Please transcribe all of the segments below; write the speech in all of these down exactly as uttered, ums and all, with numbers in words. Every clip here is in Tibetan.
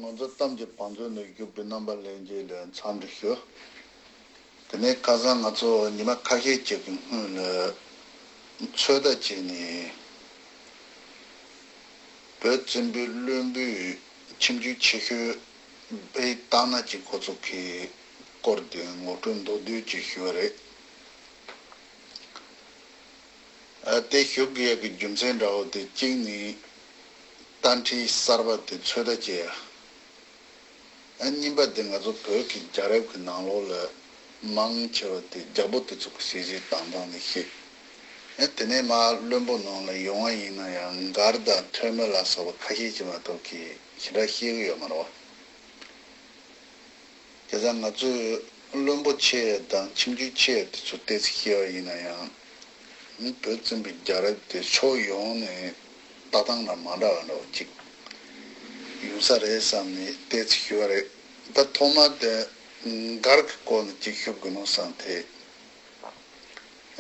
ང་ཚོ་གཏམ་གྱི་བང་མཛོད་ནས་བཞུགས་པའི་རྣམ་པ་ལྷན་རྒྱས་ལ་འཚམས་འདྲི་ཞུ། དེ་ནས་ཁ་སང་ང་ཚོ་ཉི་མ་ཁ་ཤས་ཅིག་གི་སྔོན་ལ་ཚོད་ལྟ་བྱས་ནས་བོད་བཙན་པོའི་བློན་པོས་ཁྱིམ་རྒྱུད་ཆེ་ཤོས་སྦས་སྟག་སྣ་ཅན་ཁོ་ཚོ་གི་སྐོར་དེ་ངོ་སྤྲོད་མདོར་བསྡུས་ཅིག་ཞུས་པ་རེད། ཨ། དེ་ཞུ་དགོས་ཡག་གི་རྒྱུ་མཚན་འདྲ་བོ་དེ་གཅིག་ནི། རྟ་དྲེལ་གསར་པ་དེ་ཚོད་ལྟ་བྱས་ཡ། ཨ། གཉིས་པ་དེ་ང་ཚོ་བོད་ཀྱི་རྒྱལ་རབས་ཀྱི་ནང་ལོགས་ལ་མང་ཆེ་བ་དེ་རྒྱལ་པོ་དེ་ཚོ་གི་བྱས་རྗེས་བཏང་སྟངས་ནས་ཤེས། ཨ། དེ་ནས་མར་བློན་པོ་ནང་ལ་ཡོང་བ་ཡིན་ན་ཡང་མགར་དང་ཐོན་མི་ལ་སོགས་པ་ཁ་ཤས་ཅིག་མ་གཏོགས་ཀྱི་ཞེ་དྲག་ཤེས་ཀྱི་ཡོད་མ་རེད་བ། དེ་ཙང་ང་ཚོས་བློན་པོ་ཆེ་དང་ཁྱིམ་རྒྱུད་ཆེ་དེ་ཚོ་ཏོག་ཙམ་ཤེས་པ་ཡིན་ན་ཡང་། བོད་བཙན་པོའི་རྒྱལ་རབས་དེ་ཕྱོགས་ཡོངས་ནས་ལྟ་སྟངས་ལ་མ་འདྲ་བ་འདྲ་བོ་ཅིག་ཡོང་ས་རེད་བསམ་ནས་ཏོག་ཙམ་ཞུས་པ་རེད། ད་ཐོག་མར་དེ་མགར་གྱི་སྐོར་ནས་ཅིག་ཞུ་དགོས་ནོ་བསམ་སྟེ།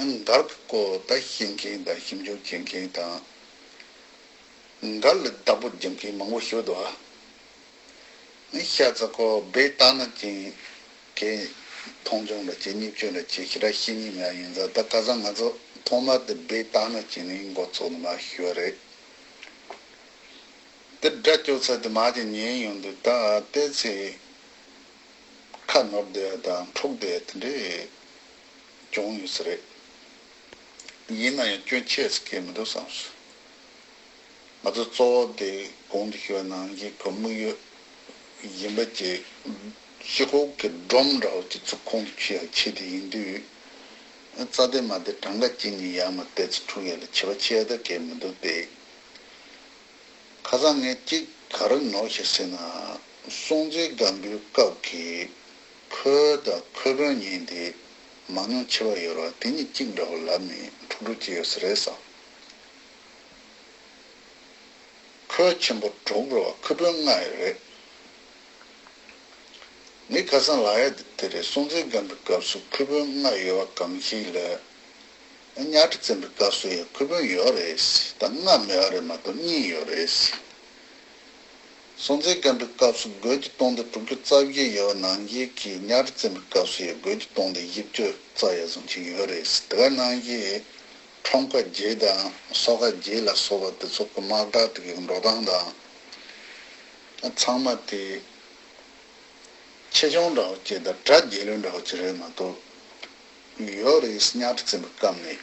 མགར་གྱི་སྐོར་ད་ཤེས་མཁན་དང་ཞིབ་འཇུག་བྱེད་མཁན་དང་། མགར་ལ་བདག་པོ་བརྒྱབ་མཁན་མང་པོ་ཞིག་འདུག་ཨ། ཤ་ཚ་ཁོ་སྦས་སྟག་སྣ་ཅན་གྱི་མཐོང་ཆུང་འདྲ་བྱེད་བརྙས་བཅོས་འདྲ་བྱེད་ཞེ་དྲག་ཤེས་ཀྱི་མེད་ཡིན་ཙང་། ད་ཁ་སང་ང་ཚོ་ཐོག་མར་དེ་སྦས་སྟག་སྣ་ཅན་ནས་འགོ་ཚུགས་ནས་མར་ཞུས་པ་རེད། དེ་སྒྲ་སྐྱོར་ཚར་དུས་མར་ཅིག་ཉན་ཡོང་དུས་ད་ཏོག་ཙམ་ཁ་ནོར་བསྡད་ཡ་དང་འཁྲུག་བསྡད་ཡ་དེ་འདྲས་བྱུང་ཡོད་ས་རེད། ཡིན་ན་ཡང་སྐྱོན་ཆེ་ས་གང་ཡང་མི་འདུག་བསམ་སོང་། ང་ཚོ་གཙོ་བོ་དེ་གོང་དུ་ཞུས་པ་ནང་བཞིན་གྱི་དམིགས་ཡུལ་གཞན་པ་ཅིག་སྤྱི་ཁོག་གི་སྒྲོམ་འདྲ་བོ་ཅིག་ཚུར་ཁོང་དུ་ཆུད་ཡག་ཆེད་དུ་ཡིན་དུས། རྩ་དེ་མ་དེ་གྲངས་ཀ་གཅིག་གཉིས་ཡར་མར་ཏོག་ཙམ་འཁྲུག་ཡག་ལ་བྱེད་པ་ཆེ་ད་གང་ཡང་མི་འདུག་སྟེ། ཁ་སང་ངས་གཅིག་ག་རེ་ནོར་ཤག་ཟེར་ན། སྲོང་བཙན་སྒམ་པོའི་སྐབས་ཀྱི་ཁོལ་དང་ཁོལ་དཔོན་གཉིས་དེ་མང་ཉུང་ཕྱེ་བ་ཡོད་རེད་བ། དེ་གཉིས་གཅིག་འདྲ་བོ་ལབ་ནས་འཁྲུག་འཁྲུག་བྱས་ཡོད་ས་རེད་བསམ། ཁོལ་ཆེན་པོ་དྲུག་རེད་བ། ཁོལ་དཔོན་ལྔ་ཡོད་རེད། ངས་ཁ་སང་ལབ་ཡ་དེ་དེ་རེད། སྲོང་བཙན་སྒམ་པོའི་སྐབས་སུ་ཁོལ་དཔོན་ལྔ་ཡོད་པ་གང་ཞིག་ལ། གཉའ་ཁྲི་བཙན་པོའི་སྐབས་སུ་ཡང་ཁོལ་དཔོན་ཡོད་རེད། ད་ལྔ་མེད་པ་རེད་མ་གཏོགས་གཉིས་ཡོད་རེད། སྲོང་བཙན་སྒམ་པོའི་སྐབས་སུ་དགོན་སྡེ་སྟོང་སྡེ་དྲུག་ཅུ་རྩ་བཞི་ཡོད་པ་ནང་བཞིན་གྱི་གཉའ་ཁྲི་བཙན་པོའི་སྐབས་སུ་ཡང་དགོན་སྡེ་སྟོང་སྡེ་བཞི་བཅུ་རྩ་ཡ་ཙམ་ཅིག་ཡོད་རེད། དེ་ག་ནང་བཞིན་ཁྲོམ་ཁ་བརྒྱད་དང་སོ་ཁ་བརྒྱད་ལ་སོགས་པ་དེ་ཚོ་གི་དམག་དྲག་དེ་གའི་འགྲོ་སྟངས་དང་། ཚང་མ་དེ་ཆེ་ཆུང་འདྲ་བོ་ཅིག་དང་གྲ་རྒྱས་ལོན་འདྲ་བོ་ཅིག་རེད་མ་གཏོགས་ཡོད་རེད། གཉའ་ཁྲི་བཙན་པོའི་སྐབས་ནས།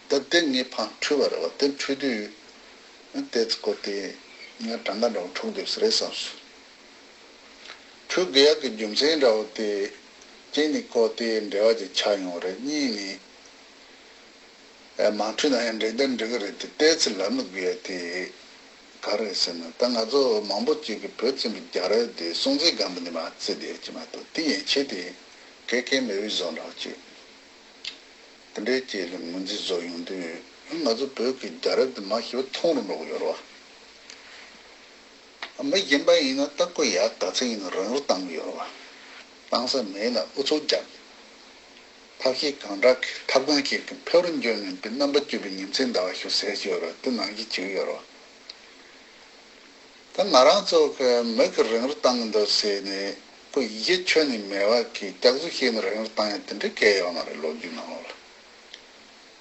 ད་དེ་ངས་ཕར་འཁྲུལ་བ་རེད་བ། དེ་འཁྲུལ་དུས་ཏོག་ཙམ་ཁོ་དེ་ངས་གྲངས་ཀ་འདྲ་བོ་འཁྲུག་འདུག་ས་རེད་བསམ་སོང་། འཁྲུལ་དགོས་ཡག་གི་རྒྱུ་མཚན་འདྲ་བོ་དེ་གཅིག་ནས་ཁོ་དེ་འབྲེལ་བ་ཅིག་ཆགས་ཡོང་བ་རེད། གཉིས་ནས། ཨེ། མ་འཁྲུལ་ན་ཡང་འགྲིག་ད་འགྲིག་གི་རེད་དེ། ཏོག་ཙམ་ལབ་ན་དགོས་ཡ་དེ་ག་རེ་ཟེར་ན། ད་ང་ཚོ་མང་པོ་ཅིག་གིས་བོད་བཙན་པོའི་རྒྱལ་རབས་དེ་སྲོང་བཙན་སྒམ་པོ་ནས་མར་བརྩི་བསྡད་ཀྱི་མ་གཏོགས། དེ་ཡན་ཆད་དེ་ག་གེ་མེད་པའི་བཟོ་འདྲ་ཅིག་དེ་འདྲའི་ཅིག་ལ་ངོས་འཛིན་བཟོ་ཡོང་དུས། ང་ཚོ་བོད་ཀྱི་རྒྱལ་རབས་དེ་མར་ཞེ་པོ་ཐུང་རུ་འགྲོ་གི་ཡོད་རེད་བ། མི་གཞན་པ་ཡིན་ན་ད་ཁོ་ཡར་ག་ཚོད་ཡིན་ན་རང་རུ་བཏང་གི་ཡོད་རེད་བ། བཏང་ས་མེད་ན་ཨུ་ཚུགས་རྒྱག་ཐབས་ཤེས་གང་དྲག་གིས་ཐབས་གང་ཤེས་ཀྱིས་ཕེབས་རུ་འགྱོ་མིན་པའི་རྣམ་པ་བཅུ་པའི་ཉིན་མཚན་ཟླ་བ་ཞུ་ཟེར་གྱི་ཡོད་རེད། དེ་ནང་བཞིན་བྱེད་ཀྱི་ཡོད་རེད་བ། ད་ང་རང་ཚོ་གི་མི་གིས་རང་རུ་བཏང་གི་འདུག་ཟེར་ནས་ཁོ་གཞི་ཁྱོན་ནས་མེད་པ་གི་སྐྱག་རྫུན་བཤད་ནས་རང་རུ་བཏང་ཡ་དེ་འདྲའི་གང་ཡང་ཡོད་མ་རེད། ལོ་རྒྱུས་ནང་ལོགས་ལ།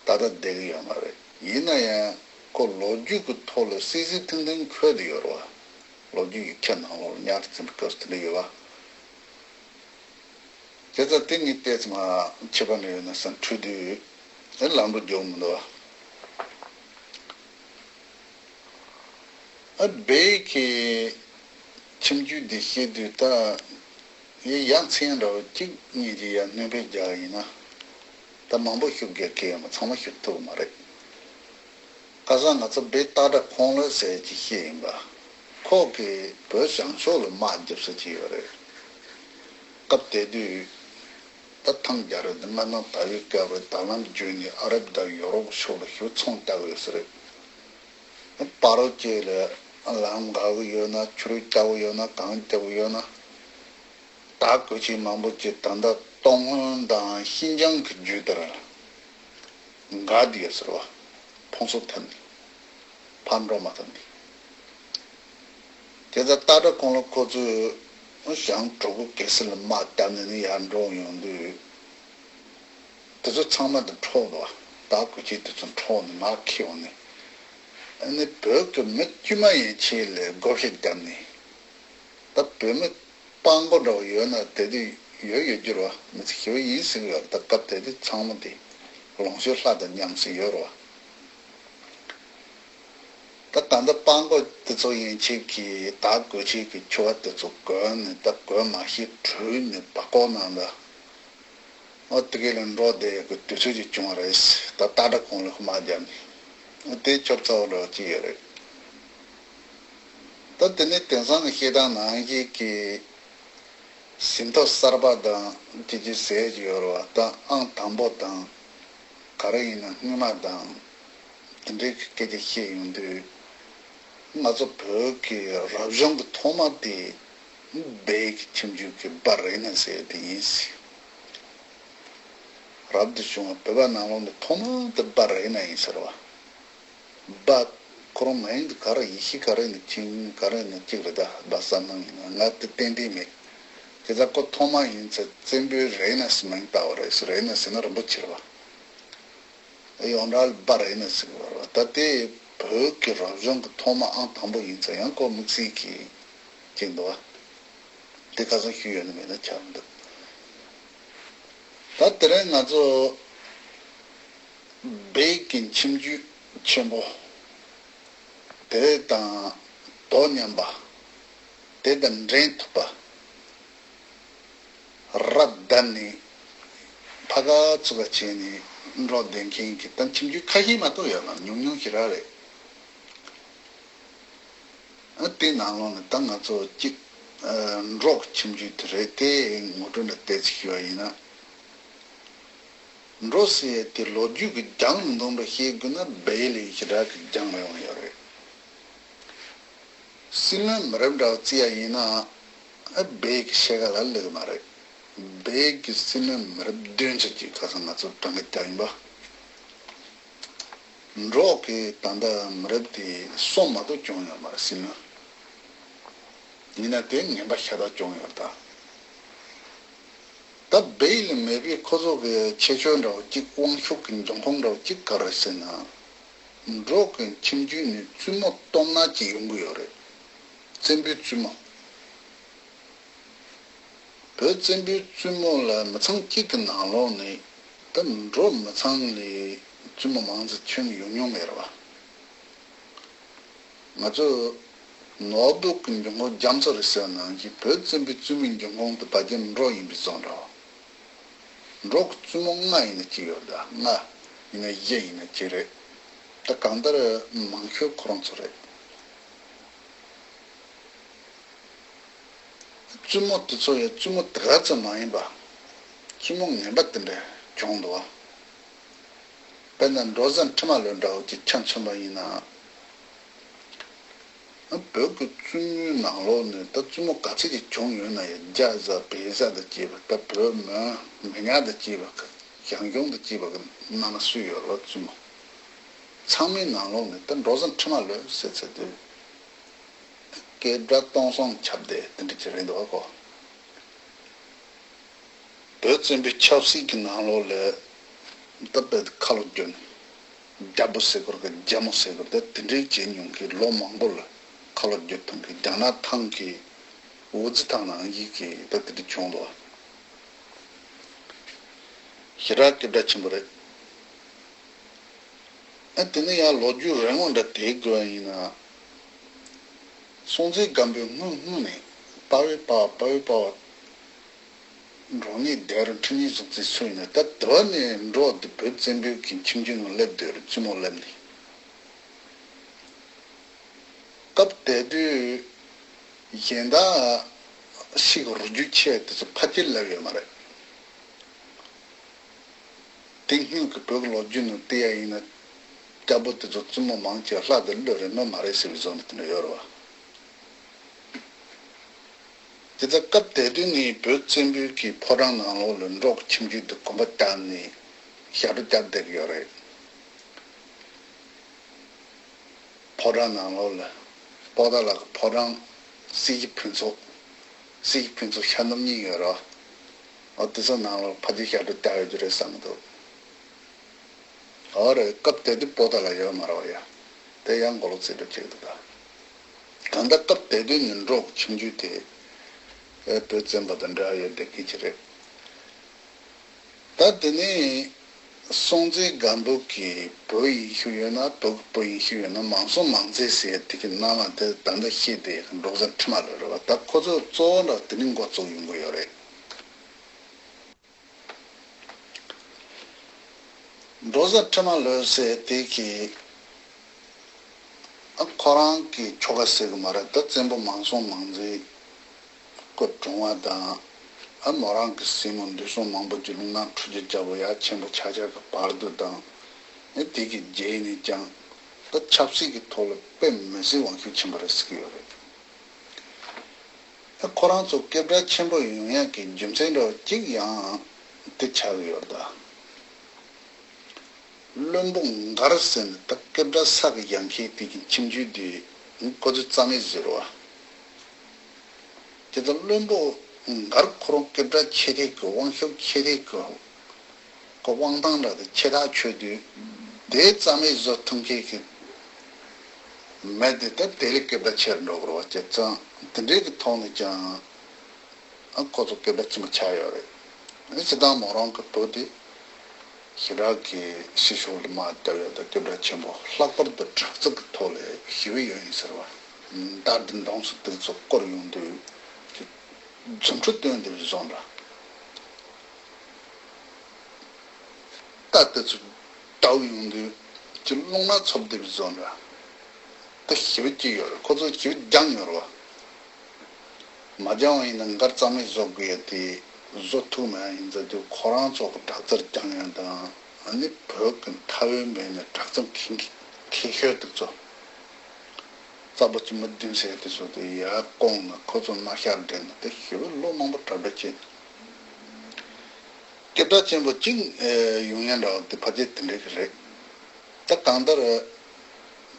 ད་ལྟ་བསྡད་ཀྱི་ཡོད་མ་རེད། ཡིན་ན་ཡང་ཁོ་ལོ་རྒྱུས་ཀྱི་ཐོག་ལ་སིང་སིང་ཐིང་ཐིང་འཁོད་བསྡད་ཡོད་རེད་བ། ལོ་རྒྱུས་ཀྱི་ཁྱབ་ནང་ལོགས་ལ་གཉའ་ཁྲི་བཙན་པོའི་སྐབས་སུ་དེ་འདྲ་ཡོད་བ། དེ་ལྟར་དེ་ངས་བལྟས་ཙང་ང་ཁྱད་པར་འདྲ་ཡོད་ན་བསམ་འཁྲུལ་དུས། ཨེ། ལམ་འགྲོ་རྒྱུ་མི་འདུག་བ། ཨ། སྦས་ཀྱི་ཁྱིམ་རྒྱུད་འདི་བཤད་དུས་ད། ཡ་མཚན་འདྲ་བོ་གཅིག་གཉིས་ཀྱི་ཡ་སྣོན་པ་རྒྱག་ཡིན་ན། ད་མང་པོ་ཞུ་དགོས་ཀྱི་ཡོད་མ། ཚང་མ་ཞུ་ཐུབ་མ་རེད། ཁ་སང་ང་ཚོ་སྦས་སྟག་སྒྲ་ཁོང་ལ་ཟེར་ཅིག་བཤད་ཡིན་པ། ཁོ་གིས་བོད་བྱང་ཕྱོགས་ལ་དམག་རྒྱབ་ས་ཅིག་ཡོད་རེད། སྐབས་དེ་དུས་ད་ཐང་རྒྱལ་རབས་འདི་མངའ་ཐང་དར་བའི་སྐབས་རེད། ད་ལམ་བརྒྱུད་ནས་ཨ་རབ་དང་ཡོ་རོབ་ཕྱོགས་ལ་ཞེ་པོ་ཚོང་བལྟ་གི་ཡོད་ས་རེད། བར་རོ་བཅས་ལ་ལམ་འགག་གི་ཡོད་ན། ཆུ་རུད་རྒྱག་གི་ཡོད་ན། གངས་རྒྱག་གི་ཡོད་ན། ད་གོས་ཆེན་མང་པོ་ཅིག་ད་ལྟ་སྟོད་སྔོན་དང་ཤིན་ཅང་གི་རྒྱུད་དེར་འགག་བསྡད་ཡོད་ཟེར་བ། ཕུང་གསོ་ཐེབས་ནས་ཕར་འགྲོ་མ་ཐུབ་ནས། དེ་ལྟར་སྟག་སྒྲ་གོང་ལ་ཁོ་ཚོས་ཞང་དྲུག་པོ་གེ་སར་ལ་དམག་བརྒྱབ་ནས་ནི་ཡར་འགྲོ་ཡོང་དུས། དེ་ཚོ་ཚང་མ་དེ་འཕྲོག་འདུག་བ། དར་དགོས་ཆེད་དེ་ཚོ་འཕྲོག་ནས་མར་འཁྱེར་འོང་ནས། ཨ་ནི་བོད་ཀྱི་མི་དཀྱུས་མ་ཡན་ཆད་ལ་བགོ་བཤའ་བརྒྱབ་ནས། ད་བོད་མི་དཔའ་མགོ་འདྲ་བོ་ཡོད་ན་དེ་དུས་ཡོད་ཡོད་རྒྱུ་རེད་བ། མི་ཚེ་ཞེ་པོ་ཡིན་ཟེར་གི་ཡོད་རེད། ད་སྐབས་དེ་དུས་ཚང་མ་དེ་ལོངས་སྤྱོད་ལྷ་དང་མཉམ་ཟེར་ཡོད་རེད་བ། ད་ད་ལྟ་དཔའ་མགོ་དེ་ཚོ་ཡན་ཆད་ཀྱིས་དར་དགོས་ཆེད་ཀྱི་ཆུ་བ་དེ་ཚོ་གོན་ནས། ད་གོན་མ་ཤེས་བྲོས་ནས་བར་སྐོར་ནང་ལ། ཨོ་དེ་གས་ལ་འགྲོ་བསྡད་ཡག་གི་དུས་ཚོད་ཅིག་བྱུང་བ་རེད། ད་སྟག་སྒྲ་གོང་ལ་དམག་བརྒྱབ་ནས། ཨོ་དེ་ཆོབ་ཚ་བོ་འདྲ་བོ་ཅིག་ཡོད་རེད། ད་དེ་ནས་དེང་སང་གི་བཤད་སྟངས་ནང་བཞིན་གྱི་ཟིན་ཐོ་གསར་པ་དང་ཅི་ཅི་ཟེར་གྱི་ཡོད་རེད་བ། ད་ཨང་དང་པོ་དང་། ག་རེ་ཡིན་ན་སྔོན་མ་དང་། དེ་འདྲའི་སྐད་ཆ་བཤད་ཡོང་དུས། ང་ཚོ་བོད་ཀྱི་རབ་བྱུང་གི་ཐོག་མ་དེ་སྦས་ཡུལ་གྱི་ཁྱིམ་རྒྱུད་ཀྱི་སྦ་རེ་ན་ཟེར་དེ་ཡིན་ཟེར། རབ་ཏུ་བྱུང་བ་བོད་པ་ནང་ལོགས་ནས་ཐོག་མ་དེ་སྦ་རེ་ན་ཡིན་ཟེར་བ། སྦ། ཁོ་རང་མ་ཡིན་དུ་ག་རེ་ཡེ་ཤེས་ག་རེ་ནས་ཁྱིམ་ག་རེ་ནས་གཅིག་རེད། ད་སྦ་ས་ནང་ཡིན་ན་ང་དེ་ཏན་ཏན་མེད། དེ་ཚ་ཁོ་ཐོག་མ་ཡིན་ཚེ་བཙན་པོའི་རེ་ན་ཟེར་མིང་བཏགས་པ་རེད་ཟེར། རེ་ན་ཟེར་ན་རིན་པོ་ཆེ་རེད་བ། ཡོངས་གྲགས་ལ་སྦ་རེ་ན་ཟེར་གི་ཡོད་རེད་བ། ད་དེ་བོད་ཀྱི་རབ་བྱུང་གི་ཐོག་མ་ཨང་དང་པོ་ཡིན་ཚེ་ཡང་ཁོ་དམིགས་བསལ་གྱི་ཅིག་འདུག་བ། དེ་ཁ་སང་ཞུས་ཡོད་ན་མེད་ན་ཆགས་མི་འདུག་ད་དེ་རིང་ང་ཚོ་སྦས་ཡུལ་གྱི་ཁྱིམ་རྒྱུད་ཆེན་པོ་དེ་དང་དོ་མཉམ་པ། དེ་དང་འགྲན་ཐུབ་པ། རབ་བརྡབས་ནས་ཕ་ག་ཚུགས་ཀ་བྱས་ནས་འགྲོ་བསྡད་མཁན་གྱི་ད་ཁྱིམ་རྒྱུད་ཁ་ཤས་མ་གཏོགས་ཡོད་མ་རེད། ཉུང་ཉུང་ཞེ་དྲག་རེད། ཨ་དེ་ནང་ལོགས་ནས་ད་ང་ཚོ་གཅིག་ཨ་འབྲོག་ཁྱིམ་རྒྱུད་དེ་རེད། དེ་ངོ་སྤྲོད་འདྲ་ཏོག་ཙམ་ཞུ་བ་ཡིན་ན། འབྲོག་ཟེར་ཡས་དེ་ལོ་རྒྱུས་ཀྱི་རྒྱང་མི་འདོན་པ་བཤད་དགོས་ན་སྦས་ཡུལ་ལས་ཞེ་དྲག་གི་རྒྱང་མི་ཡོང་ཡོད་རེད། སྲིད་བློན་མི་རབས་འདྲ་བོ་བརྩི་ཡ་ཡིན་ན། ཨ་སྦས་ཡུལ་གྱི་ཕྱེད་ཀ་ལ་སླེབས་ཀྱི་མ་རེད། སྦས་ཡུལ་གྱི་སྲིད་བློན་མི་རབས་བདུན་ཙམ་ཅིག་ཁ་སང་ང་ཚོ་གྲངས་ཀ་བརྒྱབ་ཡིན་པ། འབྲོག་གི་ད་ལྟ་མི་རབས་དེ་གསུམ་མ་གཏོགས་བྱུང་ཡོད་མ་རེད། སྲིད་བློན། ཡིན་ན་དེ་ངན་པ་ཤ་སྟག་བྱུང་ཡོད་ད། ད་སྦས་ཡུལ་ལ་མེད་པའི་ཁོ་ཚོ་གི་ཁྱད་ཆོས་འདྲ་བོ་གཅིག་དབང་ཤུགས་ཀྱི་འབྱུང་ཁུངས་འདྲ་བོ་གཅིག་ག་རེ་ཟེར་ན། འབྲོག་གི་ཁྱིམ་རྒྱུད་ནས་བཙུན་མོ་སྟོབས་ན་གཅིག་ཡོང་གི་ཡོད་རེད། བཙན་པོའི་བཙུན་མོ། བོད་བཙན་པོའི་བཙུན་མོ་ལ་མི་ཚང་གཅིག་གི་ནང་ལོགས་ནས་ད་འབྲོག་མི་ཚང་ལས་བཙུན་མོ་མང་ཙམ་ཁྱོན་ནས་ཡོང་མྱོང་མེད་རེད་བ། ང་ཚོ་ནོར་བུ་གི་འབྱུང་ཁུངས་རྒྱ་མཚོ་རེད་ཟེར་བ་ནང་བཞིན་བོད་བཙན་པོའི་བཙུན་མོའི་འབྱུང་ཁུངས་དེ་ཕལ་ཆེར་འབྲོག་ཡིན་པའི་བཟོ་འདྲ་བ། འབྲོག་གི་བཙུན་མོ་ལྔ་ཡིན་ན་གཅིག་ཡོད་ད། ལྔ་ཡིན་ན་བཞི་ཡིན་ན་གཅིག་རེད། ད་གང་ལྟར་མང་ཤོས་ཁོ་རང་ཚོ་རེད། བཙུན་མོ་དེ་ཚོ་ཡང་བཙུན་མོ་དེ་ག་ཙམ་མ་ཡིན་པ། བཙུན་མོ་ངན་པ་དེ་འདྲ་བྱུང་འདུག་བ། དཔེར་ན་འབྲོག་བཟའ་ཁྲི་མ་ལོད་འདྲ་བོ་ཅིག་ཆ་མཚོན་པ་ཡིན་ན། བོད་ཀྱི་བཙུན་མོའི་ནང་ལོགས་ནས་ད་བཙུན་མོ་ག་ཚད་ཅིག་བྱུང་ཡོད་ན་ཡང་རྒྱ་བཟའ་བལ་བཟའ་དང་བཅས་པ། ད་བོད་མོན་མི་ཉག་དང་བཅས་པ་གི་ཞང་ཞུང་དང་བཅས་པ་གི་ནང་ན་སུ་ཡོད་རེད་བ། བཙུན་མོ་ཚང་མའི་ནང་ལོགས་ནས་ད་འབྲོག་བཟའ་ཁྲི་མ་ལོད་ཟེར་ཚེ་དུས། སྐད་སྒྲ་སྟོང་སང་ཁྱབ་བསྡད་དེ་འདྲ་ཅིག་རེད་འདུག་གོ། བོད་བཙན་པོའི་ཆབ་སྲིད་ཀྱི་ནང་ལོགས་ལ་ད་དཔེ་ཁ་ལོ་བསྒྱུར་ནས་རྒྱལ་པོ་ཟེར་སྐོར་གྱི་རྒྱལ་མོ་ཟེར་སྐོར་ད་དེ་འདྲའི་བྱེད་མྱོང་མཁན་ལོ་མང་པོ་ལ་ཁ་ལོ་བསྒྱུར་ཐུབ་མཁན་རྒྱ་ནག་ཐང་གི་འོ་ཙི་ཐང་ནང་བཞིན་གྱི་ད་དེ་འདྲ་བྱུང་འདུག་བ། ཞེ་དྲག་སྐད་གྲགས་ཆེན་པོ་རེད། ཨ་དེ་ནས་ཡང་ལོ་རྒྱུས་རིང་བ་འདྲ་དེ་དགོས་པ་ཡིན་ན། སྲོང་བཙན་སྒམ་པོའི་སྔོན་སྔོན་ནས་དཔའ་བོའི་དཔའ་བ་དཔའ་བོའི་དཔའ་བ། འབྲོང་ནས་བསྡད་རུང་ཁྲི་གཉན་གཟུགས་ཅན་སུ་ཡིན་ན་ད་དེ་བ་ནས་འབྲོག་འདི་བོད་བཙན་པོའི་གི་ཁྱིམ་རྒྱུད་ནང་སླེབས་སྡོད་རུང་བཙུན་མོ་སླེབས་ནས། སྐབས་དེ་དུས་གཞན་དག་ཤི་གི་རུ་རྒྱུད་ཆེ་དེ་ཚོ་ཕལ་ཆེར་སླེབས་ཡོད་མ་རེད། དེ་སྔོན་གྱི་བོད་ཀྱི་ལོ་རྒྱུས་ནང་བལྟས་ཡ་ཡིན་ན། རྒྱལ་པོ་དེ་ཚོ་བཙུན་མོ་མང་ཆེ་བ་ལྷ་དང་ཀླུ་རེད་མི་མ་རེད་ཟེར་བའི་བཟོ་འདྲ་དེ་འདྲ་ཡོད་རེད་བ། དེ་ལྟར་སྐབས་དེ་དུས་ནས་བོད་བཙན་པོའི་གི་ཕོ་བྲང་ནང་ལོགས་ལ་འབྲོག་གི་ཁྱིམ་རྒྱུད་དེ་གོམ་པ་བརྒྱབ་ནས་ཞབས་བྲོ་བརྒྱབ་བསྡད་ཀྱི་ཡོད་རེད། ཕོ་བྲང་ནང་ལོགས་ལ་པོ་ཏཱ་ལ་གི་ཕོ་བྲང་ སྲིད་ཞི་ཕུན་ཚོགས། སྲིད་ཞི་ཕུན་ཚོགས་ཤར་ནུབ་གཉིས་ཡོད་རེད། ཨོ་དེ་ཚོ་ནང་ལ་ཕལ་ཆེར་ཞབས་བྲོ་བརྒྱབ་ཡོད་རྒྱུ་རེད་བསམ་གྱི་འདུག་ཨོ་རེད། སྐབས་དེ་དུས་པོ་ཏཱ་ལ་ཡོད་མ་རེད་པ་ཡ། དེ་ཡང་མགོ་ལོག་རྩིས་སྤྲོད་བྱེད་ཀྱི་འདུག་ད། གང་ལྟར་སྐབས་དེ་དུས་ནས་འབྲོག་ཁྱིམ་རྒྱུད་དེ་ཨེ་བོད་བཙན་པོ་དང་འབྲེལ་བ་ཡོད་བསྡད་མཁན་ཅིག་རེད། ད་དེ་ནས་སྲོང་བཙན་སྒམ་པོ་གི་བུ་ཡིན་ཤོས་ཡོད་ན། བུ་གི་བུ་ཡིན་ཤོས་ཡོད་ན། མང་སྲོང་མང་བཙན་ཟེར་དེ་གི་ནང་ལ་དེ་ད་ལྟ་བཤད་དེ་འབྲོག་བཟའ་ཁྲི་མ་ལོད་རེད་པ། ད་ཁོ་ཚོ་གཙོ་བོ་འདྲ་དེ་ནས་འགོ་བཙུགས་ཡོང་གི་ཡོད་རེད། འབྲོག་བཟའ་ཁྲི་མ་ལོད་ཟེར་དེ་གི་ཨ་ཁོ་རང་གི་ཁྱོ་ག་ཟེར་གི་མ་རེད། ད་བཙན་པོ་མང་སྲོང་མང་བཙན་སྐུ་གྲོངས་པ་དང་། ཨ་མོ་རང་གི་སྲིང་མོ་འདུས་སྲོང་མང་པོ་གྱི་རླུང་ནག་འཁྲུག་རྒྱུ་རྒྱལ་པོ་ཡ་ཆེན་པོ་ཆགས་ཆགས་ཀྱི་བར་དུ་དང་། ཨ་དེ་གི་རྗེས་ནས་ཀྱང་ད་ཆབ་སྲིད་ཀྱི་ཐོག་ལ་དཔེ་མི་སྲིད་དབང་ཤུགས་ཆེན་པོ་རེད་ཟེར་གི་ཡོད་རེད། ཨ་ཁོ་རང་ཚོ་སྐད་གྲགས་ཆེན་པོ་ཡོང་ཡག་གི་རྒྱུ་མཚན་འདྲ་བོ་གཅིག་ཡང་དེ་ཆགས་ཀྱི་ཡོད་རེད་ད། བློན་པོ་མགར་ཟེར་ནས་ད་སྐད་གྲགས་ས་གི་ཡང་ཁའི་དེ་གི་ཁྱིམ་རྒྱུད་དེ་ཁོ་ཚོས་རྩ་མེད་བཟོས་རེད་པ། དེ་ལྟར་བློན་པོ་མགར་ཁོ་རང་སྐད་གྲགས་ཆེ་གྲས་ཀྱི་དབང་ཤུགས་ཆེ་གྲས་ཀྱི་ཁོ་དབང་ཐང་འདྲ་དེ་ཆེ་ཐག་ཆོད་དུས། དེ་རྩ་མེད་བཟོ་ཐུབ་མཁན་གྱི་མི་དེ་ད་དེ་ལས་སྐད་གྲགས་ཆེར་འགྲོ་དགོས་རེད་པ། བྱས་ཙང་དེ་འདྲའི་གི་ཐོག་ནས་ཀྱང་ཨ་ཁོ་ཚོ་སྐད་གྲགས་ཆེན་པོ་ཆགས་ཡོད་རེད། ཨ་སྤྱིར་བཏང་མོ་རང་གི་བུ་དེ་ཞེ་དྲག་གི་ཕྱི་ཕྱོགས་ལ་དམག་བརྒྱབ་ཡག་དང་སྐད་གྲགས་ཆེན་པོ། ལྷག་པར་དུ་དྲག་རྩལ་གྱི་ཐོག་ལ་ཞེ་པོ་ཡོད་ཡིན་ཟེར་བ། མདའ་འདི་འདོང་སུ་དེ་ཚོ་བསྐོར་ཡོང་དུས་ཀྱི་རྫུ་འཕྲུལ་སྟོན་དེ་བཟོ་འདྲ། རྟ་དེ་ཚོ་བརྡབ་ཡོང་དུས་ཀྱི་རླུང་ནག་འཚུབ་དེ་བཟོ་འདྲ། ད་ཞེ་པོ་ཅིག་ཡོད་རེད། ཁོ་ཚོ་ཞེ་པོ་སྦྱངས་ཡོད་རེད་པ། མ་སྦྱངས་པ་ཡིན་ན་མགར་རྩ་མེད་བཟོ་དགོས་ཡ་དེ་བཟོ་ཐུབ་མེད་ཡིན་ཟེར་དུས། ཁོ་རང་ཚོ་གི་དྲག་རྩལ་སྦྱང་ཡ་དང་། ཨ་ནི་བོད་ཀྱི་མཐའ་དབུས་མའི་ནས་དྲག་རྩལ་མཁས་མཁས་ཤོས་དེ་ཚོ། རྩ་པོ་ཆེ་མི་བདུན་ཟེར་དེ་ཚོ་དེ་ཡར་བསྐོངས་ནས་ཁོ་ཚོ་མནའ་ཤག་སྦྲེལ་ནས་དེ་ཞེ་པོ་ལོ་མང་པོ་གྲ་སྒྲིག་བྱས། སྐད་གྲགས་ཆེན་པོ་གཅིག་ཡོང་ཡ་འདྲ་བ་དེ་ཕལ་ཆེར་དེ་འདྲ་གི་རེད། ད་གང་ལྟར་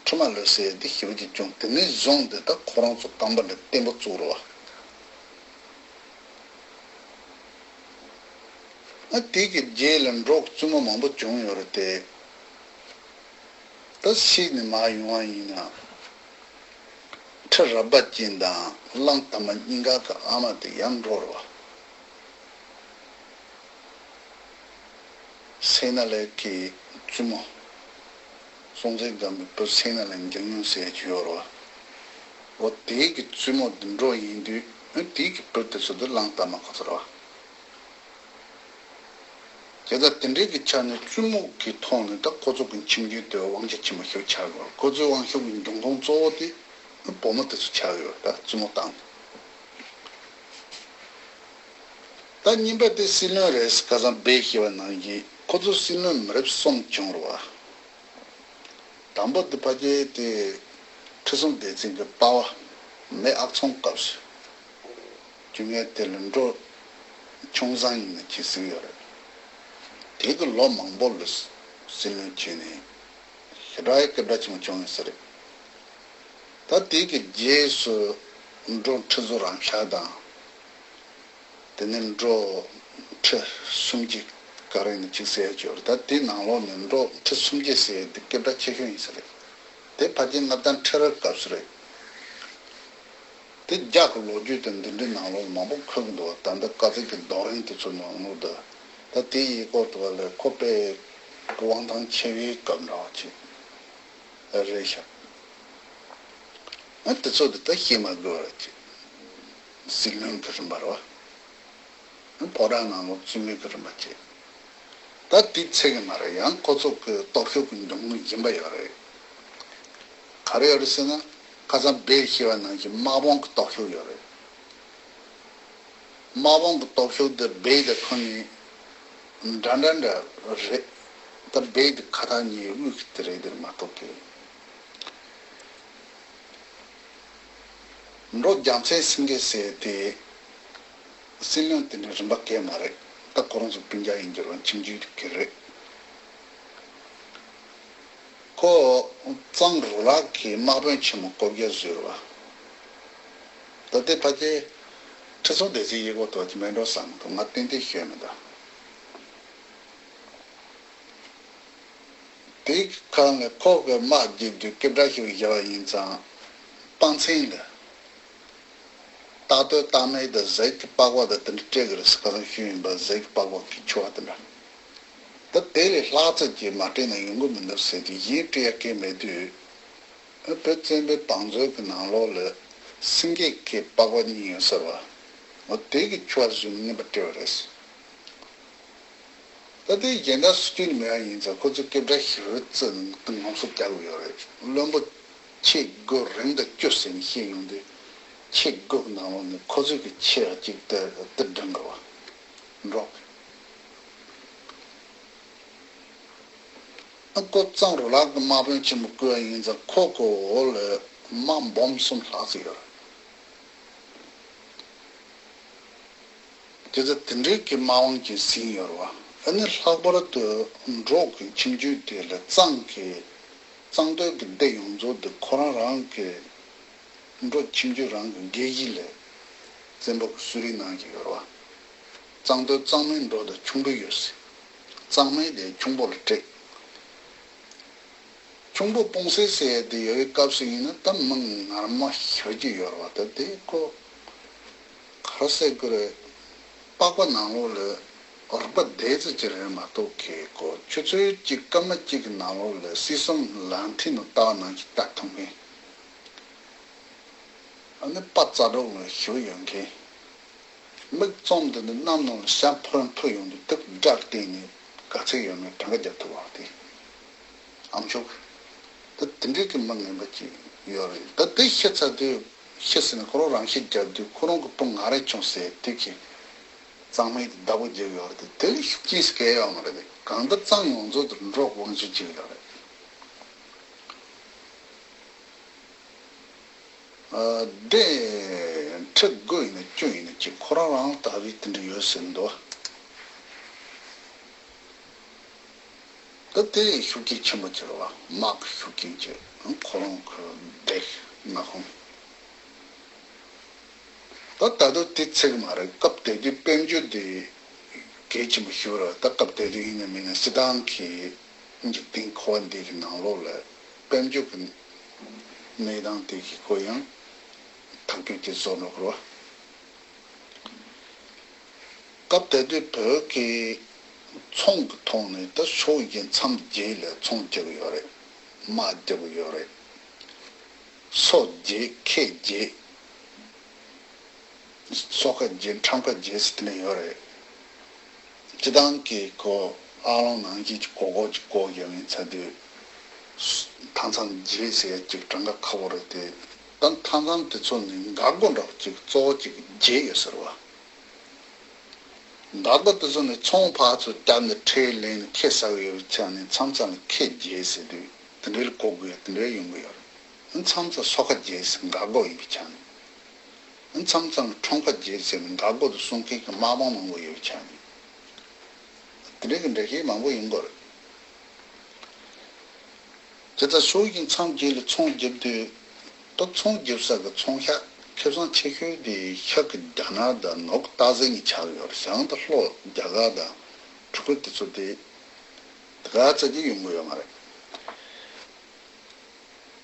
ཁྲི་མ་ལོད་ཟེར་དེ་ཞེ་པོ་ཅིག་བྱུང་། དེ་ནས་བཟུང་སྟེ་ད་ཁོ་རང་ཚོ་རྐང་པ་འདི་བརྟན་པོ་བཙུགས་རེད་པ། ཨ་དེ་གི་རྗེས་ལ་འབྲོག་བཙུན་མོ་མང་པོ་བྱུང་ཡོད་རེད་དེ། ད་ཕྱིས་ནས་མར་ཡོང་བ་ཡིན་ན། ཁྲི་རལ་པ་ཅན་དང་གླང་དར་མ་གཉིས་ཀ་གི་ཨ་མ་དེ་ཡང་འབྲོག་རེད་པ། སེང་ན་ལེགས་ཀྱི་བཙུན་མོ། སྲོང་བཙན་སྒམ་པོའི་བུ་སེང་ན་ལེགས་འཇམ་དབྱངས་ཟེར་གྱི་ཡོད་རེད་པ། འོ་དེའི་གི་བཙུན་མོ་འདི་འབྲོག་ཡིན་དུས། ཨ་དེའི་གི་བུ་དེ་ཚོ་དེ་གླང་དར་མ་ཁོ་ཚོ་རེད་པ། དེ་ལྟར་དེ་འདྲའི་གི་ཆ་ནས་བཙུན་མོ་གི་ཐོག་ནས་ད་ཁོ་ཚོ་གི་ཁྱིམ་རྒྱུད་དེ་དབང་ཆ་ཆེན་པོ་ཞིག་ཆགས་ཡོད། ཁོ་ཚོའི་དབང་ཤུགས་ཀྱི་འབྱུང་ཁུངས་གཙོ་བོ་དེ་བུ་མོ་དེ་ཚོ་ཆགས་ཡོད། ད་བཙུན་མོ་བཏང་། ད་གཉིས་པ་དེ་སྲིད་བློན་རེད། ཁ་སང་སྦས་ཞེས་པ་ནང་བཞིན་ཁོ་ཚོ་སྲིད་བློན་མི་རབས་གསུམ་བྱུང་རེད་པ། དང་པོ་དེ་ཕལ་ཆེར་དེ་ཁྲི་སྲོང་ལྡེ་བཙན་གྱི་པ་ཕ་མེས་ཨག་ཚོམ་སྐབས་སུ། རྒྱུ་མཚན་དེ་ལ་འབྲོག་ཆུང་བཟང་ཡིན་ན་ཅིག་ཟེར་གྱི་ཡོད་རེད། དེ་གི་ལོ་མང་པོ་ལ་སྲིད་བློན་བྱས་ནས་ཞེ་དྲག་སྐད་གྲགས་ཆེན་པོ་བྱུང་ཡོད་ས་རེད། ད་དེ་གི་རྗེས་སུ་འབྲོག་ཁྲི་ཟུར་རང་ཤག་དང་། དེ་ནས་འབྲོག་ཁྲི་སུམ་བརྒྱ་ག་རེ་ནས་ཅིག་ཟེར་ཡ་ཅིག་ཡོད་རེད། ད་དེའི་ནང་ལོགས་ནས་འབྲོག་ཁྲི་སུམ་བརྒྱ་ཟེར་ཡ་དེ་སྐད་གྲགས་ཆེ་ཤོས་ཡིན་ས་རེད། དེ་ཕལ་ཆེར་མངའ་བདག་ཁྲི་རལ་སྐབས་སུ་རེད། དེ་རྒྱ་གི་ལོ་རྒྱུས་དང་འདི་འདྲའི་ནང་ལོགས་མང་པོ་འཁོད་ཀྱི་འདུག་པ། ད་ལྟ་དཀའ་ཚེགས་ཀྱི་རྡོ་རིང་དེ་ཚོ་ནང་ལོགས་དང་། ད་དེ་ཡི་སྐོར་དུ་བ་ལས་ཁོ་དཔེ་དབང་ཐང་ཆེ་བའི་སྐབས་འདྲ་བ་ཅིག་རེད་ཤག་ཨ་དེ་ཚོ་དེ་ད་ཤེས་མ་དགོས་པ་ཅིག་སྲིད་བློན་གྱི་རིམ་པ་རེད་པ། ཕོ་བྲང་ནང་ལོགས་བཙུན་མོའི་གི་རིམ་པ་བྱས། ད་དེ་ཚད་གི་མ་རེད། ཡང་ཁོ་ཚོ་གི་སྟོབས་ཤུགས་ཀྱི་འབྱུང་ཁུངས་གཞན་པ་ཡོད་རེད། ག་རེ་ཡོད་རེད་ཟེར་ན། ཁ་སང་སྦས་ཞེས་པ་ནང་བཞིན་དམག་དཔུང་གི་སྟོབས་ཤུགས་ཡོད་རེད། དམག་དཔུང་གི་སྟོབས་ཤུགས་དེ་སྦས་དང་ཁོ་གཉིས་འདྲ་འདྲ་འདྲ་རེད། ད་སྦས་དེ་ཁ་ཐག་ཉེ་དབུས་ཀྱི་དེ་རེད། དེར་མ་གཏོགས་གི། འབྲོག་རྒྱལ་མཚན་སེང་གེ་ཟེར་དེ། སྲིད་བློན་དེ་འདྲའི་རིམ་པ་གས་མ་རེད། ད་ཁོ་རང་ཚོ་སྤུན་ཀྱག་ཡིན་གྱི་རེད། ཁྱིམ་རྒྱུད་དེ་གས་རེད། ཁོ་གཙང་རུ་ལག་གི་དམག་དཔོན་ཆེན་མོ་བསྐོ་བཞག་བཟོས་རེད་པ། ད་ལྟའི་ཕལ་ཆེར་ཁྲི་སྲོང་ལྡེ་བཙན་གཡས་སྐོར་ཐོག་གི་མེད་འགྲོ་བསམ་གི་འདུག་ང་ཏན་ཏན་ཤེས་མི་འདུག་དེའི་ཁ་ནས་ཁོ་གི་དམག་རྒྱག་རྒྱུ་སྐད་གྲགས་ཤིག་བཞག་པ་ཡིན་ཙང་། དཔའ་མཚན་ལ། སྟག་སྟོད་སྟག་སྨད་དང་ཟས་ཀྱི་པགས་པ་དང་དེ་འདྲ་སྤྲད་གི་རེད་ཟེར། ཁ་སང་ཞུས་ཡིན་པ། ཟས་ཀྱི་པགས་པ་གི་ཆུ་བ་དེ་འདྲ། ད་དེ་ལས་ལྷག་ཙམ་ཅིག་མ་སྤྲད་ན་ཡོང་གི་མི་འདུག་ཟེར་དུས་གཞན་སྤྲད་ཡ་གང་མེད་དུས། བོད་བཙན་པོའི་བང་མཛོད་ཀྱི་ནང་ལོགས་ལ་སེང་གེ་གི་པགས་པ་གཉིས་ཡོད་ཟེར་བ། འོ་དེ་གི་ཆུ་བ་བཟོས་ནས་རྔན་པ་སྤྲད་པ་རེད། ད་ལྟའི་གཞན་དག་སུ་སྐྱོན་མེད་པ་ཡིན་ཙང་། ཁོ་ཚོས་སྐད་གྲགས་ཞེ་པོ་བརྩི་ནས་ངོམ་སོ་རྒྱག་གི་ཡོད་རེད། བློན་པོ་ཆེ་དགུ་རིང་དང་བཅུ་ཟེར་ནས་བཤད་ཡོང་དུས། ཆེ་དགུ་གི་ནང་ལོགས་ནས་ཁོ་ཚོས་གི་ཆེ་བ་གཅིག་དེ་དེ་འདྲེན་དགོས་པ་འགྲོ། ཨ་ཁོ་གཙང་རུ་ལག་གི་དམག་དཔོན་ཆེན་པོ་བསྐོས་པ་ཡིན་ཙང་། ཁོ་གི་འོག་ལ་དམག་འབུམ་གསུམ་ལྷག་ཙམ་ཡོད་རེད། དེ་ཚོ་དེ་འདྲའི་གི་དམག་དབང་གིས་ཟིན་ཡོད་རེད་བ། ཨ་ནི་ལྷག་པར་དུ་འབྲོག་གི་ཁྱིམ་རྒྱུད་དེ་ལ་གཙང་གི། གཙང་སྟོད་ཀྱི་སྡེ་ཡོངས་རྫོགས་དེ་ཁོ་རང་རང་གི་འབྲོག་ཁྱིམ་རྒྱུད་རང་གི་སྒེར་གཞི་ལ་བཙན་པོ་གིས་གསོལ་རས་གནང་གི་ཡོད་རེད་བ། གཙང་སྟོད་གཙང་མའི་འབྲོག་དང་ཁྱུང་པོ་ཡོད་ཟེར། གཙང་མའི་དེ་ཁྱུང་པོ་ལ་སྤྲད། ཁྱུང་པོ་སྤུངས་སེ་ཟེར་ཡ་དེ་ཡོད་པའི་སྐབས་སུ་ཡིན་ན་ད་མི་ངར་མ་ཤོད་ཀྱི་ཡོད་རེད་བ། ད་དེ་ཁོ་ག་རེ་ཟེར་དགོས་རེད། པགས་པ་ནང་ལོགས་ལ་རིག་པ་དེ་ཙམ་ཅིག་རེད་མ་གཏོགས། ཁོ་ཆུ་ཚོད་གཅིག་སྐར་མ་གཅིག་གི་ནང་ལོགས་ལ་སྲིད་གསུམ་ལག་མཐིལ་ནང་བཏགས་ནང་བཞིན་བཏགས་ཐུབ་མཁན། ཨ་ནི་དཔའ་རྩལ་སྤྲུགས་ལ་ཞུགས་ཡོད་མཁན། མིག་བཙུམས་དེ་ནི་གནམ་ནང་ལ་ཤར་འཕུར་འཕུར་ཡོང་དུས་དེ་སྒྲ་བསྟན་ནས་དགའ་ཚོར་ཡོད་མེད་གྲངས་ཀ་རྒྱབ་ཐུབ་པ་དེ། ཨ་མཆོག་ད་དེ་འདྲའི་གི་མི་ངན་པ་ཅིག་ཡོད་རེད། ད་དེ་ཤི་ཚར་དུས། ཤི་ཟེར་ན་ཁོ་རང་རང་ཤི་རྒྱག་དུས། ཁོ་རང་གི་བུ་ང་རང་བྱུང་ཟེར་དུས་ཀྱི་གཙང་མའི་བདག་པོ་རྒྱག་ཡོད་རེད་དེ། དེ་ལས་ཤུགས་རྐྱེན་ཟེར་གང་ཡང་ཡོད་མ་རེད་དེ། གང་ལྟར་གཙང་ཡོངས་རྫོགས་དེ་འབྲོག་དབང་ཆ་བྱེད་ཀྱི་ཡོད་རེད། ཨ། དེ་ཁྲི་དགུ་ཡིན་ན་བཅུ་ཡིན་ན་གཅིག་ཁོ་རང་རང་ལ་ད་རེས་དེ་འདྲ་ཡོད་ཟེར་འདུག་ད་དེ་ཤུགས་རྐྱེན་ཆེན་པོ་ཅིག་རེད་བ། དམག་གི་ཤུགས་རྐྱེན་ཅིག་ཁོ་རང་གི་སྡེ་ནག་ཁུང་། ད་ད་དུང་དེ་ཚད་མ་རེད། སྐབས་དེ་དུས་དཔལ་འབྱོར་དེ་གལ་ཆེན་པོ་ཞིག་རེད། ད་སྐབས་དེ་དུས་ཡིན་ན་མིན་ན་སྤྱིར་བཏང་གི་འཇིག་རྟེན་འཁོར་བ་འདི་གི་ནང་ལོགས་ལ་དཔལ་འབྱོར་གྱི་གནས་སྟངས་དེ་གི་ཁོ་ཡང་ཐག་གཅོད་ཅིག་བཟོ་འགྲོ་གི་རེད་བ། སྐབས་དེ་དུས་བོད་ཀྱི་ཚོང་གི་ཐོག་ནས་ད་ཕྱོགས་ཀྱི་མཚམས་བརྒྱད་ལ་ཚོང་རྒྱག་གི་ཡོད་རེད། དམག་རྒྱག་གི་ཡོད་རེད། མཚོ་བརྒྱད། ཁེ་བརྒྱད། སོ་ཁ་བརྒྱད། ཁྲམ་ཁ་བརྒྱད་ཟེར་དེ་འདྲ་ཡོད་རེད། སྤྱིར་བཏང་གི་ཁོ་ཨ་ལོང་ནང་བཞིན་གྱི་གོ་གོ་ཅིག་བཀོག་ཡོད་མིན་ཚ་དུས། མཐའ་མཚམས་བརྒྱད་ཟེར་ཡ་ཅིག་གྲངས་ཀ་ཁག་པོ་རེད་དེ། ད་མཐའ་མཚམས་དེ་ཚོ་ནི་འགག་སྒོ་འདྲ་བོ་ཅིག་གཙོ་བོ་ཅིག་བརྒྱད་ཡོད་ཟེར་བ། འགག་སྒོ་དེ་ཚོ་ནི་ཚོང་ཕར་ཚུར་བརྒྱབ་ནས་ཁྲལ་ལེན་ནས་ཁེ་ཟ་གི་ཡོད་པའི་ཆ་ནས་མཚམས་མཚམས་ལ་ཁེ་བརྒྱད་ཟེར་དུས་དེ་འདྲའི་ལ་གོ་དགོས་ཡ་དེ་འདྲའི་ཡོང་གི་ཡོད་རེད། མཚམས་མཚམས་སོ་ཁ་བརྒྱད་ཟེར་འགག་སྒོ་ཡིན་པའི་ཆ་ནས། མཚམས་མཚམས་ཁྲོམ་ཁ་བརྒྱད་ཟེར་ནས་འགག་སྒོ་དེ་སྲུང་མཁན་གྱི་དམག་དཔུང་མང་པོ་ཡོད་པའི་ཆ་ནས། དེ་འདྲའི་གི་འགྲེལ་བཤད་མང་པོ་ཡོང་གི་ཡོད་རེད། དེ་ལྟར་ཕྱོགས་ཀྱི་མཚམས་བརྒྱད་ལ་ཚོང་རྒྱབ་དུས། ད་ཚོང་རྒྱབ་ས་གི་ཚོང་ཤག་ཁེ་བཟང་ཆེ་ཤོས་དེ་ཤག་གི་རྒྱ་ནག་དང་ནོར་གི་སྟག་གཟིག་གཉིས་ཆགས་ཡོད་རེད། བྱང་དང་ལྷོ་རྒྱ་གར་དང་འབྲུག་པ་དེ་ཚོ་དེ་དེ་ག་ཙམ་གྱི་ཡོང་གི་ཡོད་མ་རེད།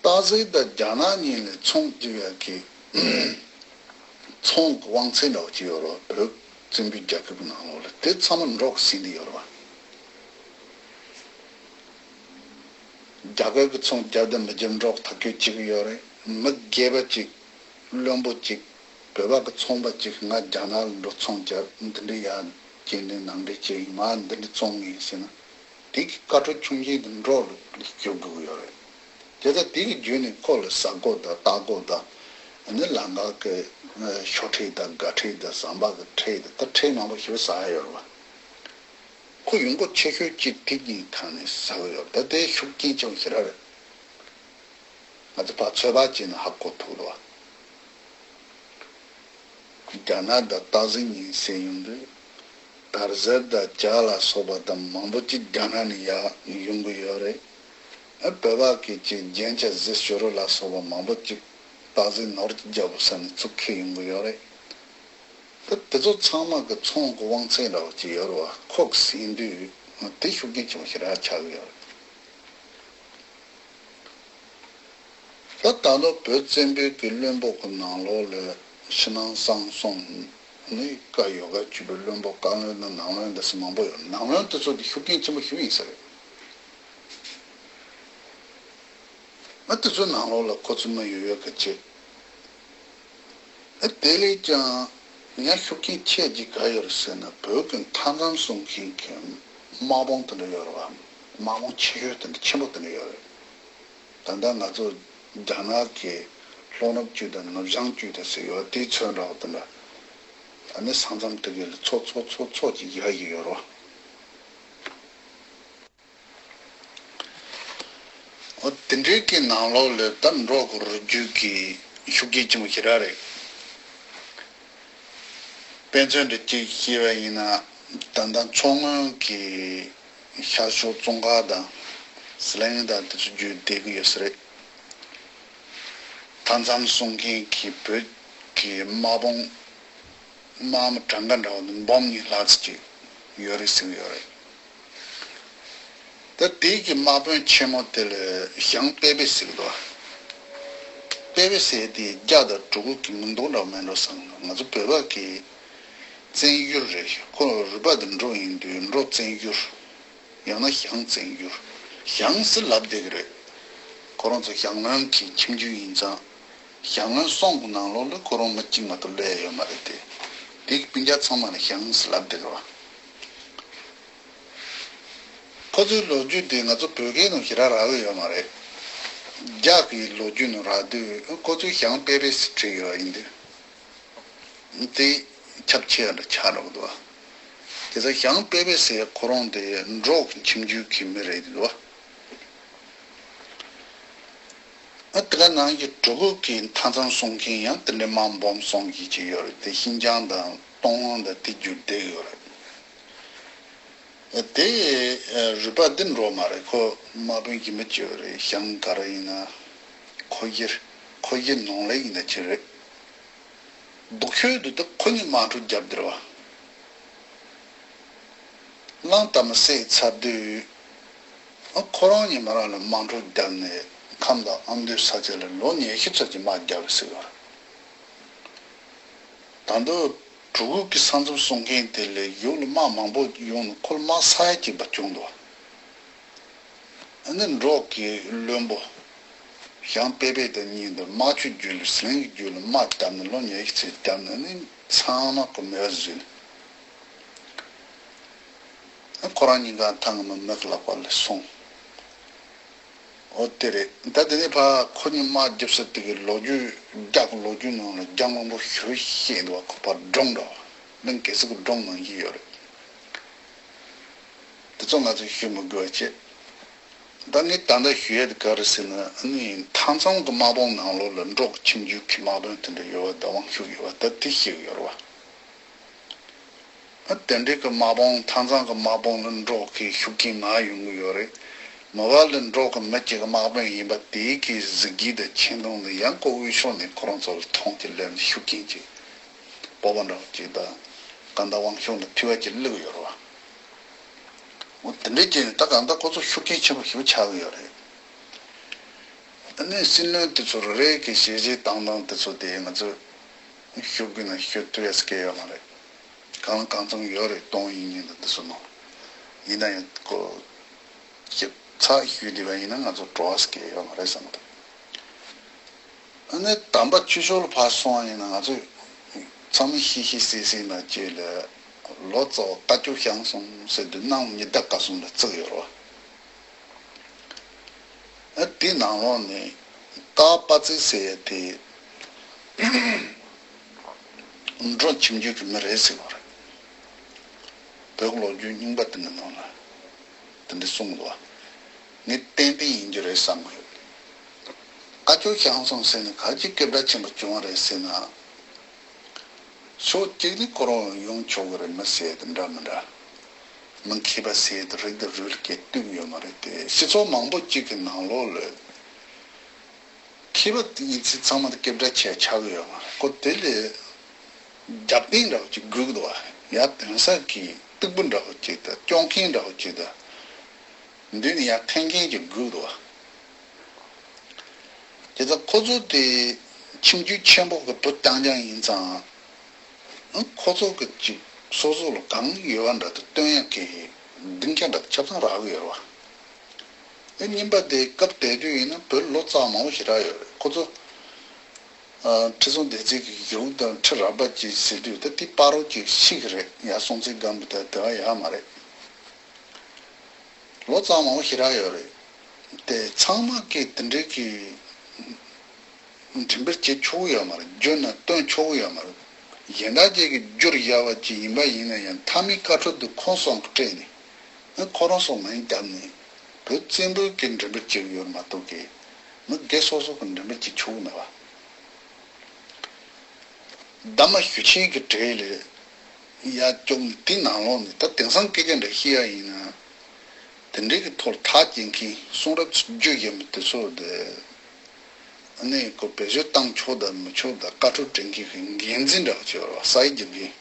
སྟག་གཟིག་དང་རྒྱ་ནག་གཉིས་ལ་ཚོང་རྒྱབ་ཡག་གི་ཚོང་གི་དབང་ཚད་འདྲ་བོ་ཅིག་ཡོད་རེད། བོད་བཙན་པོའི་རྒྱལ་ཁབ་ཀྱི་ནང་ལོགས་ལ་དེ་ཚང་མ་འབྲོག་གིས་ཟིན་བསྡད་ཡོད་རེད་བ། རྒྱ་གར་གྱི་ཚོང་རྒྱབ་དང་མི་རྒྱབ་འབྲོག་ཐག་གཅོད་བྱེད་ཀྱི་ཡོད་རེད། མི་སྒེར་པ་ཅིག་བློན་པོ་ཅིག་བོད་པ་གི་ཚོང་པ་ཅིག་ང་རྒྱ་ནག་ལ་འགྲོ་ཚོང་རྒྱབ། འདི་འདྲའི་ཡ་རྐྱེན་འདྲའི་ནང་འདྲའི་བྱས་ཡིན། ང་འདི་འདྲ་བཙོང་གི་ཡིན་ཟེར་ན། དེ་གི་བཀའ་འཁྲོལ་ཆུང་ཆུང་དེ་འབྲོག་ལ་བསྐྱུར་དགོས་ཀྱི་ཡོད་རེད། དེ་ལྟར་དེ་གི་བརྒྱུད་ནས་ཁོ་ལ་ཟ་སྒོ་དང་ལྟ་སྒོ་དང་། ཨ་ནི་ལམ་ཁ་གི་ཞོ་ཁྲལ་དང་སྒ་ཁྲལ་དང་ཟམ་པ་གི་ཁྲལ་དང་། ད་ཁྲལ་མང་པོ་ཞེ་པོ་ཟ་ཡ་ཡོད་རེད་བ། ཁོ་ཡོང་སྒོ་ཆེ་ཤོས་གཅིག་དེ་གཉིས་ཐད་ནས་ཟ་གི་ཡོད་རེད། ད་དེ་ཤུགས་རྐྱེན་ཆེན་པོ་ཞེ་དྲག་རེད། ང་ཚོ་ཕར་ཚོད་དཔག་བྱས་ན་ཧ་གོ་ཐུབ་རེད་བ། རྒྱ་ནག་དང་སྟག་གཟིག་གཉིས་ཟེར་ཡོང་དུས། དར་ཟབ་དང་ཇ་ལ་སོགས་པ་དང་མང་པོ་ཅིག་རྒྱ་ནག་ནས་ཡར་ཡོང་གི་ཡོད་རེད། ཨ། བོད་པ་གི་ཅིག་རྒྱན་ཆ་གཟི་བྱུ་རུ་ལ་སོགས་པ་མང་པོ་ཅིག་ སྟག་གཟིག་ནོར་གྱི་རྒྱལ་པོ་ཟེར་ནས་ཚུར་ཁྱེར་ཡོང་གི་ཡོད་རེད། ད་དེ་ཚོ་ཚང་མ་གི་ཚོང་གི་དབང་ཚད་འདྲ་བོ་ཅིག་ཡོད་རེད་བ། ཁོ་གི་ཟིན་དུས་དེ་ཤུགས་རྐྱེན་ཆེན་པོ་ཞེ་དྲག་ཆགས་ཀྱི་ཡོད་རེད། ད་ད་ལོ་བོད་བཙན་པོའི་གི་བློན་པོ་གི་ནང་ལོགས་ལ་ཕྱི་ནང་གསང་གསུམ་ནི་བཀའ་ཡོ་ག་བཅུ་པའི་བློན་པོ་བཀའ་བློན་དང་ནང་བློན་འདི་ཚོ་མང་པོ་ཡོད། ནང་བློན་དེ་ཚོ་དེ་ཤུགས་རྐྱེན་ཆེན་པོ་ཞིག་ཡིན་ས་རེད། ཨ་དེ་ཚོའི་ནང་ལོགས་ལ་ཁོ་ཚོ་མི་ཡོད་ཡོད་གི་ཅེས། ཨ་དེ་ལས་ཀྱང་ཡང་ཤུགས་རྐྱེན་ཆེ་གཅིག་ག་ཡོད་རེད་ཟེར་ན། བོད་ཀྱི་མཐའ་མཚམས་སྲུང་མཁན་གྱི་དམག་དཔུང་དེ་འདྲ་ཡོད་རེད་བ། དམག་དཔུང་ཆེ་ཤོས་དེ་འདྲ་ཆེན་པོ་དེ་འདྲ་ཡོད་རེད། ད་ལྟ་ང་ཚོ་རྒྱ་ནག་གི་ལྷོ་ནུབ་ཅུས་དང་ནུབ་བྱང་ཅུས་དང་ཟེར་ཡོད་དེའི་ཚོན་འདྲ་བོ་དེ་འདྲ། ཨ་ནི་ས་མཚམས་དེ་གའི་ལ་ཚོ་ཚོ་ཚོ་ཚོ་གཅིག་ཡོད་ཡོད་རེད་བ། འོ་དེ་འདྲའི་གི་ནང་ལོགས་ལ་ད་འབྲོག་གི་རུས་རྒྱུད་ཀྱི་ཤུགས་རྐྱེན་ཆེན་པོ་ཞེ་དྲག་རེད། དཔེ་མཚོན་དུ་གཅིག་བཤད་པ་ཡིན་ན། ད་ལྟ་མཚོ་སྔོན་གྱི་ཤར་ཕྱོགས་ཙོང་ཁ་དང་ཟི་ལིང་དང་དེ་ཚོ་བརྒྱུད་བསྡད་ཀྱི་ཡོད་ས་རེད། མཐའ་མཚམས་སྲུང་མཁན་གྱི་བོད་ཀྱི་དམག་དཔུང་དམག་མི་གྲངས་ཀ་འདྲ་བོ་འདི་འབུམ་གཉིས་ལྷག་ཙམ་ཅིག་ཡོད་རེད་ཟེར་གྱི་ཡོད་རེད། ད་དེའི་གི་དམག་དཔོན་ཆེན་མོ་དེ་ལ་ཞང་པེ་པེ་ཟེར་གྱི་འདུག་པེ་པེ་ཟེར་དེ་རྒྱ་དང་གྲུ་གུ་གི་མིང་འདོགས་འདྲ་བོ་མེད་འགྲོ་བསམ། ང་ཚོ་བོད་པ་གི་བཙན་ཡུལ་རེད། ཁོ་རུས་པ་དེ་འབྲོག་ཡིན་དུས་འབྲོག་བཙན་ཡུལ། ཡང་ན་ཞང་བཙན་ཡུལ། ཞང་ཟེར་ལབ་བསྡད་ཀྱི་རེད། ཁོ་རང་ཚོ་ཞང་བློན་གྱི་ཁྱིམ་རྒྱུད་ཡིན་ཙང་། ཞང་བློན་གསུམ་གྱི་ནང་ལོགས་ལ་ཁོ་རང་མི་གཅིག་མ་གཏོགས་སླེབས་ཡོད་མ་རེད་དེ། དེ་གི་སྤུན་ཀྱག་ཚང་མ་ལ་ཞང་ཟེར་ལབ་བསྡད་ཀྱི་རེད་བ། ཁོ་ཚོའི་ལོ་རྒྱུས་དེ་ང་ཚོ་བོད་སྐད་ནང་ཞེ་དྲག་རག་གི་ཡོད་མ་རེད། རྒྱ་གི་ལོ་རྒྱུས་ནང་རག་དུས་ཁོ་ཚོས་ཞང་པེ་པེ་ཟེར་བྲིས་ཡོད་པ་ཡིན་དུས། དེ་ཁྱབ་ཆེ་བ་འདྲ་ཆགས་འགྲོ་གི་འདུག་བ། དེ་ཚོ་ཞང་པེ་པེ་ཟེར་ཁོ་རང་དེ་འབྲོག་ཁྱིམ་རྒྱུད་ཀྱི་མི་རེད་འདུག་བ། ཨ་དེ་ག་ནང་གི་གྲུ་གུ་གི་མཐའ་མཚམས་སྲུང་མཁན་ཡང་དེ་འདྲའི་དམག་འབུམ་གསུམ་བཞི་ཅིག་ཡོད་རེད་དེ། ཤིན་ཅང་དང་ཏུན་ཧོང་དང་དེ་བརྒྱུད་བསྡད་ཡོད་རེད། དེ་རུས་པ་འདི་འབྲོག་མ་རེད། ཁོ་དམག་དཔོན་གྱི་མི་གཅིག་རེད། ཞང་ག་རེ་ཡིན་ན། ཁོ་གཞི། ཁོ་གཞི་ནོར་ལེགས་ཡིན་ན་ཅི་རེད། སྡུག་ཤོས་དེ་དག་ཁོ་གཉིས་དམག་འཁྲུག་བརྒྱབ་བསྡད་རེད་བ། གླང་དར་མ་བསད་ཚར་དུས། ཁོ་རང་གཉིས་མ་རང་ལ་དམག་འཁྲུག་བརྒྱབ་ནས་ཁམས་དང་ཨ་མདོའི་ས་ཆ་ལ་ལོ་ཉི་ཤུ་ཙམ་གྱི་དམག་བརྒྱབ་རེད་ཟེར་བ། ད་དུང་གྲུ་གུ་གི་ས་མཚམས་སྲུང་མཁན་དེ་ལས་ཡུལ་ལ་དམག་མང་པོ་ཡོང་ནས་ཁོ་ལ་དམག་ས་ཡ་གཅིག་པ་བྱུང་འདུག་ཨ་ནི་འབྲོག་གི་བློན་པོ་ཞང་པེ་པེ་དང་གཉིས་འདི་དམག་ཆུ་རྒྱུད་ལ་ཟི་ལིང་གི་རྒྱུད་ལ་དམག་བརྒྱབ་ནས་ལོ་ཉི་ཤུ་ཙམ་བརྒྱབ་ནས་ནི་ཚང་མ་ཁོ་མེད་པ་བཟོས་ནས། ཨ་ཁོ་རང་གཉིས་ཀ་ཐང་མི་མི་གི་ལག་པ་ལ་སོང་། འོ་དེ་རེད། ད་དེ་ནས་ཕར་ཁོ་གཉིས་དམག་རྒྱབ་ས་དེ་གི་ལོ་རྒྱུས་རྒྱ་གི་ལོ་རྒྱུས་ནང་ལ་རྒྱ་མང་པོ་ཞེ་པོ་བཤད་འདུག་བ། ཁོ་ཕར་སྒྲུང་འདྲ་བ། གླིང་གེ་སར་གི་སྒྲུང་ནང་བཞིན་ཡོད་རེད། དེ་ཚོ་ང་ཚོས་ཞུ་མི་དགོས་པ་བྱས། ད་ངས་ད་ལྟ་ཞུ་ཡས་དེ་ག་རེ་ཟེར་ན། ཨ་ནི་མཐའ་མཚམས་ཀྱི་དམག་དཔུང་ནང་ལོགས་ལ་འབྲོག་ཁྱིམ་རྒྱུད་ཀྱི་དམག་དཔོན་དེ་འདྲ་ཡོད་པ་དང་དབང་ཤུགས་ཡོད་པ་ད་དེ་ཤེས་ཀྱི་ཡོད་རེད་བ། ཨ་དེ་འདྲའི་གི་དམག་དཔུང་མཐའ་མཚམས་ཀྱི་དམག་དཔུང་ལ་འབྲོག་གི་ཤུགས་རྐྱེན་མང་ཡོང་གི་ཡོད་རེད། མི་བ་ལ་འབྲོག་གི་མི་གཅིག་གི་དམག་དཔོན་ཡིན་པ་དེའི་གི་གཟི་བརྗིད་དང་ཆེ་མཐོང་ལ་ཡང་ཁོ་དབུས་ཕྱོགས་ནས་ཁོ་རང་ཚོ་ལ་མཐོང་ཆེན་སླེབས་ནས་ཤུགས་རྐྱེན་གྱི་སྤོབས་པ་འདྲ་བོ་གཅིག་དང་། གང་ལྟར་དབང་ཤུགས་ལ་ཐུལ་བ་ཅིག་སླེབས་ཡོད་རེད་བ། འོ་དེ་འདྲའི་རྐྱེན་ནས་ད་གང་ལྟར་ཁོ་ཚོ་ཤུགས་རྐྱེན་ཆེན་པོ་ཞེ་པོ་ཆགས་ཀྱི་ཡོད་རེད། ཨ་ནི་སྲིད་བློན་དེ་ཚོ་རེ་རེ་གི་ཞལ་བཞེས་བཏང་སྟངས་དེ་ཚོ་དེ་ང་ཚོས་ཞུ་དགོས་ན་ཞུ་ཐུབ་ཡས་སྐལ་ཡོད་མ་རེད། གང་ལ་གང་འཚམ་ཡོད་རེད། གཏོང་ཡིན་ཉིན་དང་དེ་ཚོ་ནང་ཡིན་ན་ཡང་ཁོ་ཞིབ་ཚགས་ཞུས་བསྡད་པ་ཡིན་ན་ང་ཚོ་བྲོ་བ་སྐལ་ཡོད་མ་རེད་བསམ་འདུག་ཨ་ནི་དམ་པ་ཆོས་ཕྱོགས་ལ་ཕར་སོང་བ་ཡིན་ན་ང་ཚོས་ཚང་མས་ཤེས་ཤེས་གསལ་གསལ་ན་བཅས་ལ་ལོ་ཙཱ་བ་བཀའ་བཅུ་ཞང་གསུམ་ཟེར་དུས་གནམ་ཉི་ཟླ་སྐར་གསུམ་ལ་བརྩི་གི་ཡོད་རེད་བ། ཨ་དེ་ནང་ལོགས་ནས་སྟག་པ་ཙི་ཟེར་ཡ་དེ་འབྲོག་ཁྱིམ་རྒྱུད་ཀྱི་མི་རེད་ཟེར་བ་རེད། བོད་ཀྱི་ལོ་རྒྱུས་རྙིང་པ་དེ་འདྲ་ནང་ལ་དེ་འདྲ་གསུངས་འདུག་བ། ངས་ཏན་ཏན་ཡིན་རྒྱུ་རེད་བསམ་གྱི་ཡོད། བཀའ་བཅུ་ཞང་གསུམ་ཟེར་ནས་ག་ཅི་སྐད་གྲགས་ཆེན་པོ་བྱུང་བ་རེད་ཟེར་ན། ཕྱོགས་གཅིག་ནས་ཁོ་རང་ཡོང་ཆོག་གི་རེད། མི་ཟེར་དེ་འདྲ་མི་འདྲ། མི་མཁས་པ་ཟེར་དེ་རིགས་དང་རུས་ལ་སྐད་བཏུབ་ཡོད་མ་རེད་དེ། སྤྱི་ཚོགས་མང་པོ་གཅིག་གི་ནང་ལོགས་ལ་ མཁས་པ་ཡིན་ཚེ་ཚང་མ་དེ་སྐད་གྲགས་ཆེ་ཆགས་ཀྱི་ཡོད་མ་རེད། ཁོ་དེ་ལས་རྒྱབ་རྟེན་འདྲ་བོ་ཅིག་དགོས་ཀྱི་འདུག་བ། ཡ་དེང་སང་གི་སྟུག་པོ་འདྲ་བོ་ཅིག་དང་སྐྱོང་མཁན་འདྲ་བོ་ཅིག་དང་མདུན་ནས་ཡར་འཐེན་མཁན་ཅིག་དགོས་ཀྱི་འདུག་བ། དེ་ལྟར་ཁོ་ཚོ་དེ་ཁྱིམ་རྒྱུད་ཆེན་པོ་གི་བུ་རྐྱང་རྐྱང་ཡིན་ཙང་། ཁོ་ཚོ་གི་ཅིག་སོ་སོ་ལ་གང་ཡོད་པ་འདྲ་དེ་སྟོན་ཡག་གི་སྡིངས་ཆ་འདྲ་ཆ་ཚང་རག་གི་ཡོད་རེད་བ། ཨེ་གཉིས་པ་དེ་སྐབས་དེ་དུས་ཡིན་ན་བོད་ལོ་ཙཱ་མང་པོ་ཞེ་དྲག་ཡོད་རེད། ཁོ་ཚོ་ཨ་ཁྲི་སྲོང་ལྡེ་བཙན་གྱི་ཡུམ་དང་ཁྲི་རལ་པ་ཅིག་ཟེར་དུས་ད་དེ་བར་དུ་ཅིག་ཤི་གི་རེད། ཡ་སྲོང་བཙན་སྒམ་པོ་དང་དེ་བ་ཡག་མ་རེད། ལོ་ཙཱ་མང་པོ་ཞེ་དྲག་ཡོད་རེད། དེ་ཚང་མ་གིས་དེ་འདྲའི་གི་འགྲེམས་སྤེལ་བྱེད་ཆོག་གི་ཡོད་མ་རེད། བརྗོད་ན་སྟོན་ཆོག་གི་ཡོད་མ་རེད། གཞན་དག་ཅིག་གིས་བསྒྱུར་བཞག་པ་ཅིག་ཡིན་པ་ཡིན་ན་ཡང་མཐའ་མའི་བཀའ་འཁྲོལ་དེ་ཁོང་ཚོ་སྤྲད་ནས་ཨ་ཁོ་རང་ཚོ་མིང་བརྒྱབ་ནས་བོད་བཙན་པོའི་གི་འགྲེམས་སྤེལ་བྱེད་ཀྱི་ཡོད་མ་གཏོགས་གི་མི་སྒེར་སོ་སོ་གི་འགྲེམས་སྤེལ་བྱེད་ཆོག་གི་མེད་པ། ཟླ་མ་ཞུ་ཆེན་གྱི་གྲས་ལས་ཡར་བཅུག་ནས་དེའི་ནང་ལོགས་ནས་ད་དེང་སང་སྐད་ཆ་འདྲ་བཤད་ཡ་ཡིན་ན། དེ་འདྲའི་གི་ཐོག་ཐག་བཅད་མཁན་གསུང་རབ་བརྗོད་བཞིན་པ་དེ་ཚོ་དེ། ཨ་ནི་ཁོ་བེད་སྤྱོད་བཏང་ཆོག་དང་མི་ཆོག་དང་བཀའ་འཁྲོལ་དྲན་མཁན་གྱི་འགན་འཛིན་འདྲ་བ་ཅིག་ཡོད་རེད་བ། ས་ཡི་རྒྱབ་མཁན་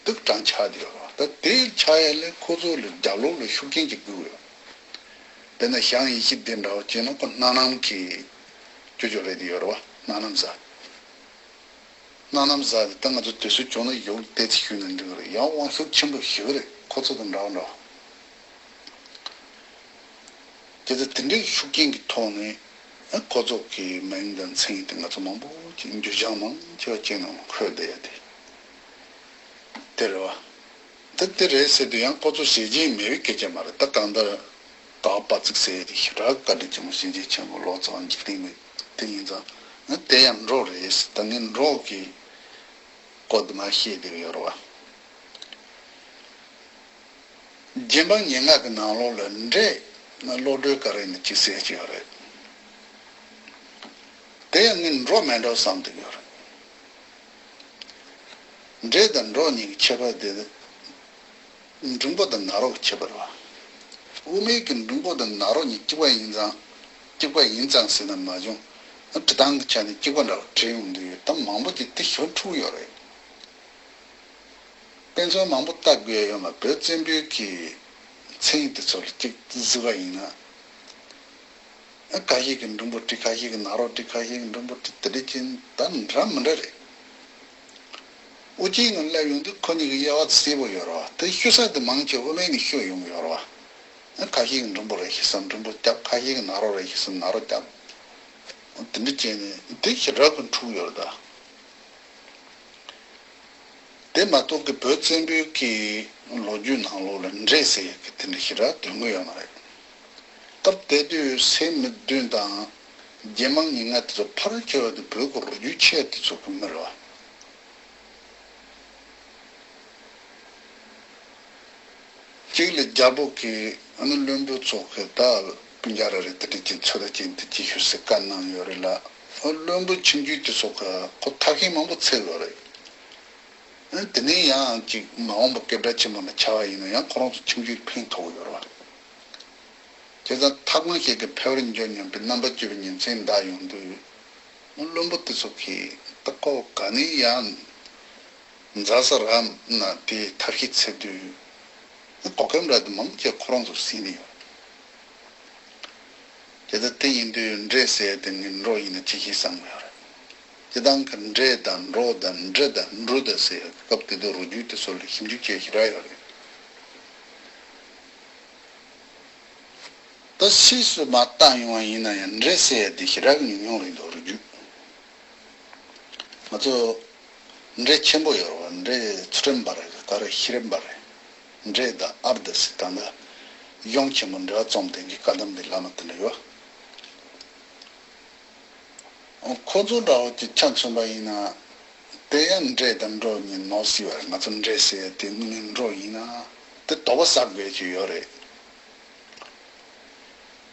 འདུག་གྲངས་ཆགས་བསྡད་ཡོད་རེད་བ། ད་དེ་ཆགས་ཡ་ལས་ཁོ་ཚོ་ལ་རྒྱབ་ལོགས་ལ་ཤུགས་རྐྱེན་ཅིག་དགོས་ཡོད། དཔེར་ན་ཞང་ཡེ་ཤེས་སྡེ་འདྲ་བ་བྱས་ན་ཁོ་སྣ་ནམ་གྱི་ཅོ་ཅོ་རེད་དེ་ཡོད་རེད་བ། སྣ་ནམ་བཟའ། སྣ་ནམ་བཟའ་དེ་ད་ང་ཚོ་དུས་ཚོད་བྱུང་ན་ཡོང་བལྟས་ཚེ་ཞུས་ན་འགྲིག་གི་རེད། ཡང་དབང་ཤུགས་ཆེན་པོ་ཞིག་རེད། ཁོ་ཚོ་དང་འདྲ་བ་འདྲ་བ། དེ་ཚོ་དེ་འདྲའི་ཤུགས་རྐྱེན་གྱི་ཐོག་ནས་ཨ་ཁོ་ཚོ་གི་མིང་དང་མཚན་དེ་ང་ཚོ་མང་པོ་ཅིག་འགྱུར་བྱང་མང་ཆེ་བ་ཅན་ནང་འཁོད་བསྡད་ཡ་དེ་དེ་རེད་བ། ད་དེ་རེད་ཟེར་དུས་ཡང་ཁོ་ཚོ་བྱས་རྗེས་མེད་པའི་སྐད་ཆ་མ་རེད། ད་གང་ལྟར་ད་པ་ཙིག་ཟེར་ཡ་དེ་ཞེ་དྲག་བཀའ་དྲིན་ཆེན་པོ་བྱས་རྗེས་ཆེན་པོ་ལོ་ཙཱ་བ་འཇིག་རྟེན་མི་དེ་ཡིན་ཙང་ཨ་དེ་ཡང་འབྲོག་རེད། ད་ངས་འབྲོག་གི་སྐོར་དུ་མ་བཤད་བསྡད་ཡོད་རེད་བ། རྗེ་འབངས་ཉེར་ལྔ་གི་ནང་ལོགས་ལ་འདྲེ་བློ་གྲོས་ག་རེ་ནི་ཅི་ཟེར་གྱི་ཡོད་རེད། དེ་ཡང་ངས་འབྲོག་མེད་འགྲོ་བསམ་གྱི་ཡོད་རེད། འདྲེ་དང་འབྲོག་གཉིས་ཀྱི་ཁྱད་པར་དེ་འབྲུམ་པ་དང་ནཱ་རོ་གི་ཁྱད་པར་རེད་བ། དབུ་མའི་གི་འབྲུམ་པ་དང་ནཱ་རོ་གཉིས་གཅིག་པ་ཡིན་ཙང་། གཅིག་པ་ཡིན་ཙང་ཟེར་ན་མ་བྱུང་། འབྲི་སྟངས་ཀྱི་ཆ་ནས་གཅིག་པ་འདྲ་བོ་བྲིས་ཡོང་དུས་ད་མང་པོ་ཅིག་དེ་ཞོར་འཁྲུག་ཡོད་རེད། དཔེ་མཚོན་མང་པོ་ལྟ་དགོས་ཡ་ཡོད་མ། བོད་བཙན་པོའི་གི་མཚན་དེ་ཚོ་ལ་གཅིག་གཟིགས་པ་ཡིན་ན། ཨ་ཁ་ཤས་ཀྱིས་འབྲུམ་པོ་བྲིས། ཁ་ཤས་ཀྱིས་ནཱ་རོ་བྲིས། ཁ་ཤས་ཀྱིས་འབྲུམ་པོ་བྲིས། དེ་འདྲ་ཅན་ད་འདྲ་མི་འདྲ་རེད། དབུ་ཅན་ནང་སླེབས་ཡོང་དུས་ཁོ་གཉིས་ཀྱི་དབྱེ་བ་གསལ་པོ་ཡོད་རེད་བ། དེ་ཤོད་ས་དེ་མང་ཆེ་དབུ་མའི་ནས་ཤོད་ཡོང་གི་ཡོད་རེད་བ། ཨ་ཁ་ཤས་ཀྱིས་འབྲུམ་པོ་རེད་ཤི་ས་འབྲུམ་པོ་བརྒྱབ། ཁ་ཤས་ཀྱིས་ནཱ་རོ་རེད་ཤི་ས་ནཱ་རོ་བརྒྱབ། དེ་འདྲ་བྱས་ནས་དེ་ཞེ་དྲག་གི་འཁྲུག་ཡོད་རེད་ད། དེ་མ་གཏོགས་ཀྱི་བོད་བཙན་པོའི་གི་ལོ་རྒྱུས་ནང་ལོགས་ལ་འདྲེ་ཟེར་ཡག་གི་དེ་འདྲ་ཞེ་དྲག་དོན་དངོས་ཡོད་མ་རེད། སྐབས་དེ་དུས་སད་མི་བདུན་དང་རྗེ་འབངས་ཉེར་ལྔ་དེ་ཚོ་ཕལ་ཆེ་བ་དེ་བོད་ཀྱི་ལོ་རྒྱུས་ཆེ་བ་དེ་ཚོ་གི་མི་རེད་བ། གཅིག་ལ་རྒྱལ་པོ་གིས་ཨ་ནི་བློན་པོ་ཚོ་གི་ད་སྤུན་ཀྱག་རེ་རེ་དེ་འདྲ་ཅིག་ཚོད་ལྟ་ཅན་དེ་ཅིག་ཞུ་ཟེར་བཀའ་གནང་ཡོད་རེད་ལ། ཨ་བློན་པོ་ཁྱིམ་རྒྱུད་དེ་ཚོ་གི་ཁོ་ཐར་མཁན་མང་པོ་འཚོལ་ཡོད་རེད། ཨ་དེ་ནས་ཡང་ཅིག་མ་འོངས་པ་སྐད་གྲགས་ཆེན་པོ་མ་ཆགས་པ་ཡིན་ན་ཡང་ཁོ་རང་ཚོ་ཁྱིམ་རྒྱུད་ཕན་ཐོགས་ཡོད་རེད་བ། བྱས་ཙང་ཐབས་གང་ཞིག་གིས་ཕལ་པར་འགྱུར་སྙམ་པའི་རྣམ་པ་བཅུ་པའི་ཉིན་མཚན་འདའ་ཡོང་དུས། བློན་པོ་དེ་ཚོ་གིས་ད་ཁོ་ག་ནས་ཡང་འཛའ་ས་ར་ན་དེ་ཐབས་ཤེས་འཚོལ་དུས། གོ་སྐབས་འདྲ་དེ་མང་ཆེ་ཁོ་རང་ཚོ་ཟིན་ནས་ཡོད། དེ་ལྟ་དེ་ཡིན་དུས་འདྲེ་ཟེར་དེ་ངས་འབྲོག་ཡིན་ན་ཅི་ཞིག་བསམ་གི་ཡོད་རེད། སྤྱིར་བཏང་གི་འདྲེ་དང་འབྲོག་དང་འབྲི་དང་འབྲུ་དང་ཟེར་ཡག་སྐབས་དེ་དུས་རུ་རྒྱུད་དེ་ཚོ་ལ་ཞིབ་འཇུག་བྱས་ཞེ་དྲག་ཡོད་རེད། ད་ཕྱིས་སུ་མར་བཏང་ཡོང་བ་ཡིན་ན་ཡང་འདྲེ་ཟེར་ཡག་དེ་ཞེ་དྲག་ཉུང་ཉུང་རེད་འདུག་རུ་རྒྱུད། ང་ཚོ་འདྲེ་ཆེན་པོ་ཡོད་རེད་བ། འདྲེ་ཚུལ་ཁྲིམས་པ་རེད། ག་རེ་ཤེས་རིག་པ་རེད། འདྲེ་དང་ཨར་དི་ཟེར་ད་ལྟ་གཞུང་ཆེན་མོ་འགྲེལ་བ་རྩོམ་སྟེ་གི་བཀའ་གདམས་པའི་བླ་མ་དེ་འདྲ་ཡོད། ཁོ་ཚོ་འདྲ་བོ་ཅིག་ཆ་མཚོན་པ་ཡིན་ན། དེ་ཡང་འདྲེ་དང་འབྲོག་གཉིས་ནོར་སྲིད་པ་རེད། ང་ཚོ་འདྲེ་ཟེར་དེ་ངན་འབྲོག་ཡིན་ན་དེ་དོགས་པ་ཟ་དགོས་ཀྱི་ཡོད་རེད།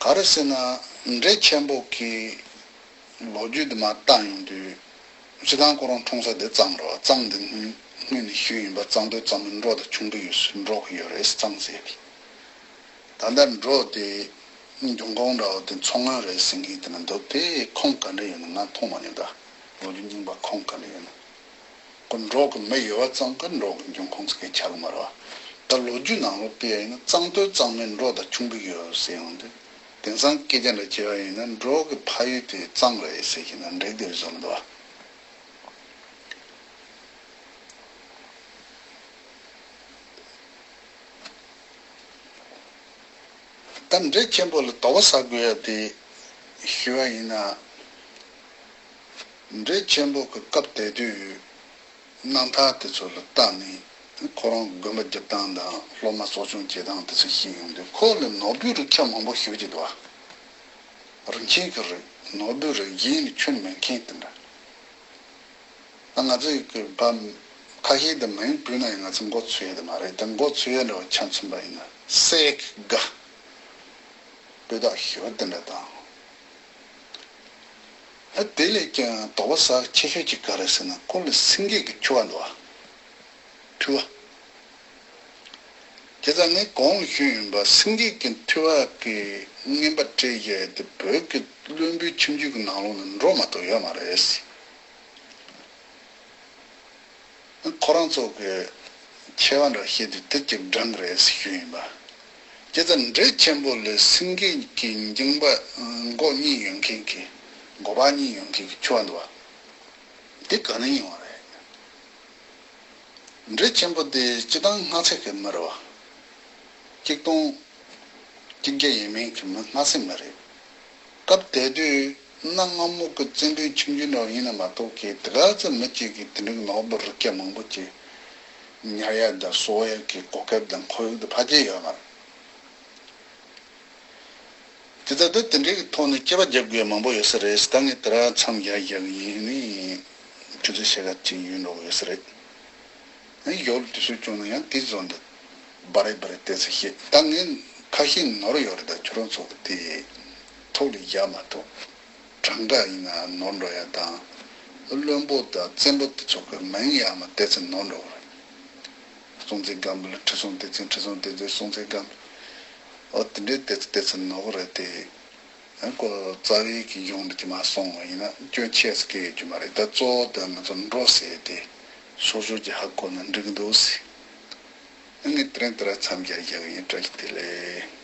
ག་རེ་ཟེར་ན་འདྲེ་ཆེན་པོ་གི་ལོ་རྒྱུས་དེ་མར་བཏང་ཡོང་དུས། སྤྱིར་བཏང་ཁོ་རང་འཁྲུངས་ས་དེ་གཙང་རེད་བ། གཙང་དེ་སྔོན་སྔོན་ནས་ཞུས་ཡིན་པ། གཙང་སྟོད་གཙང་པོའི་འབྲོག་དང་ཆུང་འབྲོག་ཡོད་སྲིད་འབྲོག་ཡོད་རེད། གཙང་ཟེར་གི། ད་ལྟ་འབྲོག་དེ་ འབྱུང་ཁུངས་འདྲ་བོ་དེ་མཚོ་སྔོན་རེད་ཟེར་མཁན་དེ་ན་འདུག་དེ་ཁུངས་ག་འདྲ་ཡོད་ན་ང་མཐོང་མ་མྱོང་ད། ལོ་རྒྱུས་རྙིང་པ་ཁུངས་ག་འདྲ་ཡོད་ན། ཁོ་འབྲོག་གི་མི་ཡོད་པ་ཙམ་གྱིས་འབྲོག་གི་འབྱུང་ཁུངས་ཟེར་མཁན་ཆགས་ཀྱི་མ་རེད་བ། ད་ལོ་རྒྱུས་ནང་ལོགས་དཔེ་ཡིན་ན་གཙང་སྟོད་གཙང་མའི་འབྲོག་དང་ཆུང་བིག་ཡོད་ཟེར་ཡོང་དུས། དེང་སང་སྐད་ཆ་འདྲ་བྱས་པ་ཡིན་ན་འབྲོག་གི་ཕ་ཡུལ་དེ་གཙང་རེད་ཟེར་གྱི་ན་འགྲིག་འདུག་བཟོ་འདུག་བ། ད་འདྲེ་ཆེན་པོ་ལ་དོགས་པ་ཟ་དགོས་ཡ་དེ་ཞུ་བ་ཡིན་ན། འདྲེ་ཆེན་པོ་གི་སྐབས་དེ་དུས་རྣམ་ཐར་དེ་ཚོ་ལ་བལྟས་ནས་ཁོ་རང་དགོན་པ་རྒྱག་སྟངས་དང་སློབ་མ་གསོ་སྐྱོང་བྱེད་སྟངས་དེ་ཚོ་ཤེས་ཡོང་དུས་ཁོ་ལ་ནོར་བུའི་རིགས་ཁྱབ་མང་པོ་ཞེ་པོ་ཅིག་འདུག་བ། རིན་ཆེན་གྱི་རིགས་ནོར་བུའི་རིགས་གཞན་ནས་ཁྱོན་མེད་མཁན་དེ་འདྲ། ད་ང་ཚོའི་གི་བ་ཁ་ཤས་དེ་མིང་བུད་ན་ཡང་ང་ཚོ་མགོ་ཚོས་ཡ་དེ་མ་རེད། ད་མགོ་ཚོས་ཡ་འདྲ་བ་ཆ་མཚོན་པ་ཡིན་ན་སྲས་ཀྱི་དགའ་སྤུས་དག་ཞེ་པོ་དེ་འདྲ་དང་། ཨ་དེ་ལས་ཀྱང་དོགས་པ་ཟ་ཆེ་ཤོས་ཅིག་ག་རེ་ཟེར་ན་ཁོ་ལ་སེང་གེ་གི་མཆེ་བ་འདུག་བ། མཆེ་བ། དེ་ལྟར་ངས་གོང་ལ་ཞུས་ཡིན་པ་སེང་གེ་གི་མཆེ་བ་གི་རྔན་པ་སྤྲད་ཡས་དེ་བོད་ཀྱི་བློན་པོའི་ཁྱིམ་རྒྱུད་ཀྱི་ནང་ལོགས་ནས་འགྲོ་མ་གཏོགས་ཡོད་མ་རེད། ཁོ་རང་ཚོ་གི་ཆེ་བ་འདྲ་བཤད་དུས་དེ་གཅིག་འགྲིག་གི་རེད་ཞུས་ཡིན་པ། དེ་ལྟར་འདྲེ་ཆེན་པོ་ལ་སེང་གེ་གི་མཇིང་པ་མགོ་གཉིས་ཡོད་མཁན་གྱི་མགོ་པ་གཉིས་ཡོད་མཁན་གྱི་མཆེ་བ་འདུག་བ། དེ་ག་ནས་ཡོང་བ་རེད། འདྲེ་ཆེན་པོ་དེ་སྤྱིར་བཏང་སྔགས་ཚན་གྱི་མི་རེད་བ། གཅིག་སྟོང་གཅིག་བརྒྱ་ཡས་མས་ཀྱི་མི་སྔགས་ཚན་མི་རེད། སྐབས་དེ་དུས་གནའ་སྔ་མོ་གི་བཙན་པོའི་ཁྱིམ་རྒྱུད་འདྲ་ཡིན་ན་མ་གཏོགས་ཀྱི་དེ་ག་ཚོད་མི་གཅིག་གིས་དེ་འདྲའི་ནོར་བུ་རིགས་བརྒྱ་མང་པོ་ཅིག་ཉར་ཡ་དང་གསོག་ཡ་གི་གོ་སྐབས་དང་ཁོར་ཡུག་དེ་ཕལ་ཆེར་ཡོད་མ་རེད། དེ་ལྟར་དུ་དེ་འདྲའི་གི་ཐོག་ནས་དཔྱད་པ་རྒྱག་དགོས་མང་པོ་ཡོད་ས་རེད། ད་ངས་དེ་ར་མཚམས་བཞག་བཞག་ཡིན་ནི་ཆུ་ཚོད་ཕྱེད་ཀ་ཅིག་ཡོད་འགྲོ་གི་ཡོད་ས་རེད། ཨ་ཡོད་དུས་ཚོད་བྱུང་ན་ཡང་དེ་བཟོ་འདི་སྦ་རེ་སྦ་རེ་བལྟས་ཚེ་ཤེས། ད་ངས་ཁ་ཤས་ནོར་ཡོད་རེད། ད་ཁྱོད་རང་ཚོ་གི་དེ་ཐོག་ལ་བཞག་མ་ཐུབ། གྲངས་ཀ་ཡིན་ན་ནོར་འགྲོ་ཡ་དང་། བློན་པོ་དང་བཙན་པོ་དེ་ཚོ་གི་མིང་ཡང་མ་བལྟས་ཚེ་ནོར་འགྲོ་གི་རེད། སྲོང་བཙན་སྒམ་པོ་ལ་ཁྲི་སྲོང་ལྡེ་བཙན། ཁྲི་སྲོང་ལྡེ་བཙན་སྲོང་བཙན་སྒམ་པོ། འོ་དེ་འདྲའི་བལྟས་ཚེ་བལྟས་ཚེ་ནོར་གི་རེད་དེ། ཨ་ཁོ་རྩ་བའི་གི་གཞུང་འདི་གི་མ་སོང་བ་ཡིན་ན་སྐྱོན་ཆེ་ཟེར་གི་ཡོད་རྒྱུ་མ་རེད། ད་གཙོ་བོ་དེ་ང་ཚོ་འགྲོ་ཟེར་དེ་སོ་སོ་གི་ཧ་གོ་ན་འགྲིག་གི་འདུག་ཟེར། ངས་དེ་རིང་དེ་ར་མཚམས་བཞག་བཞག་ཡིན། བཀྲ་ཤིས་བདེ་ལེགས།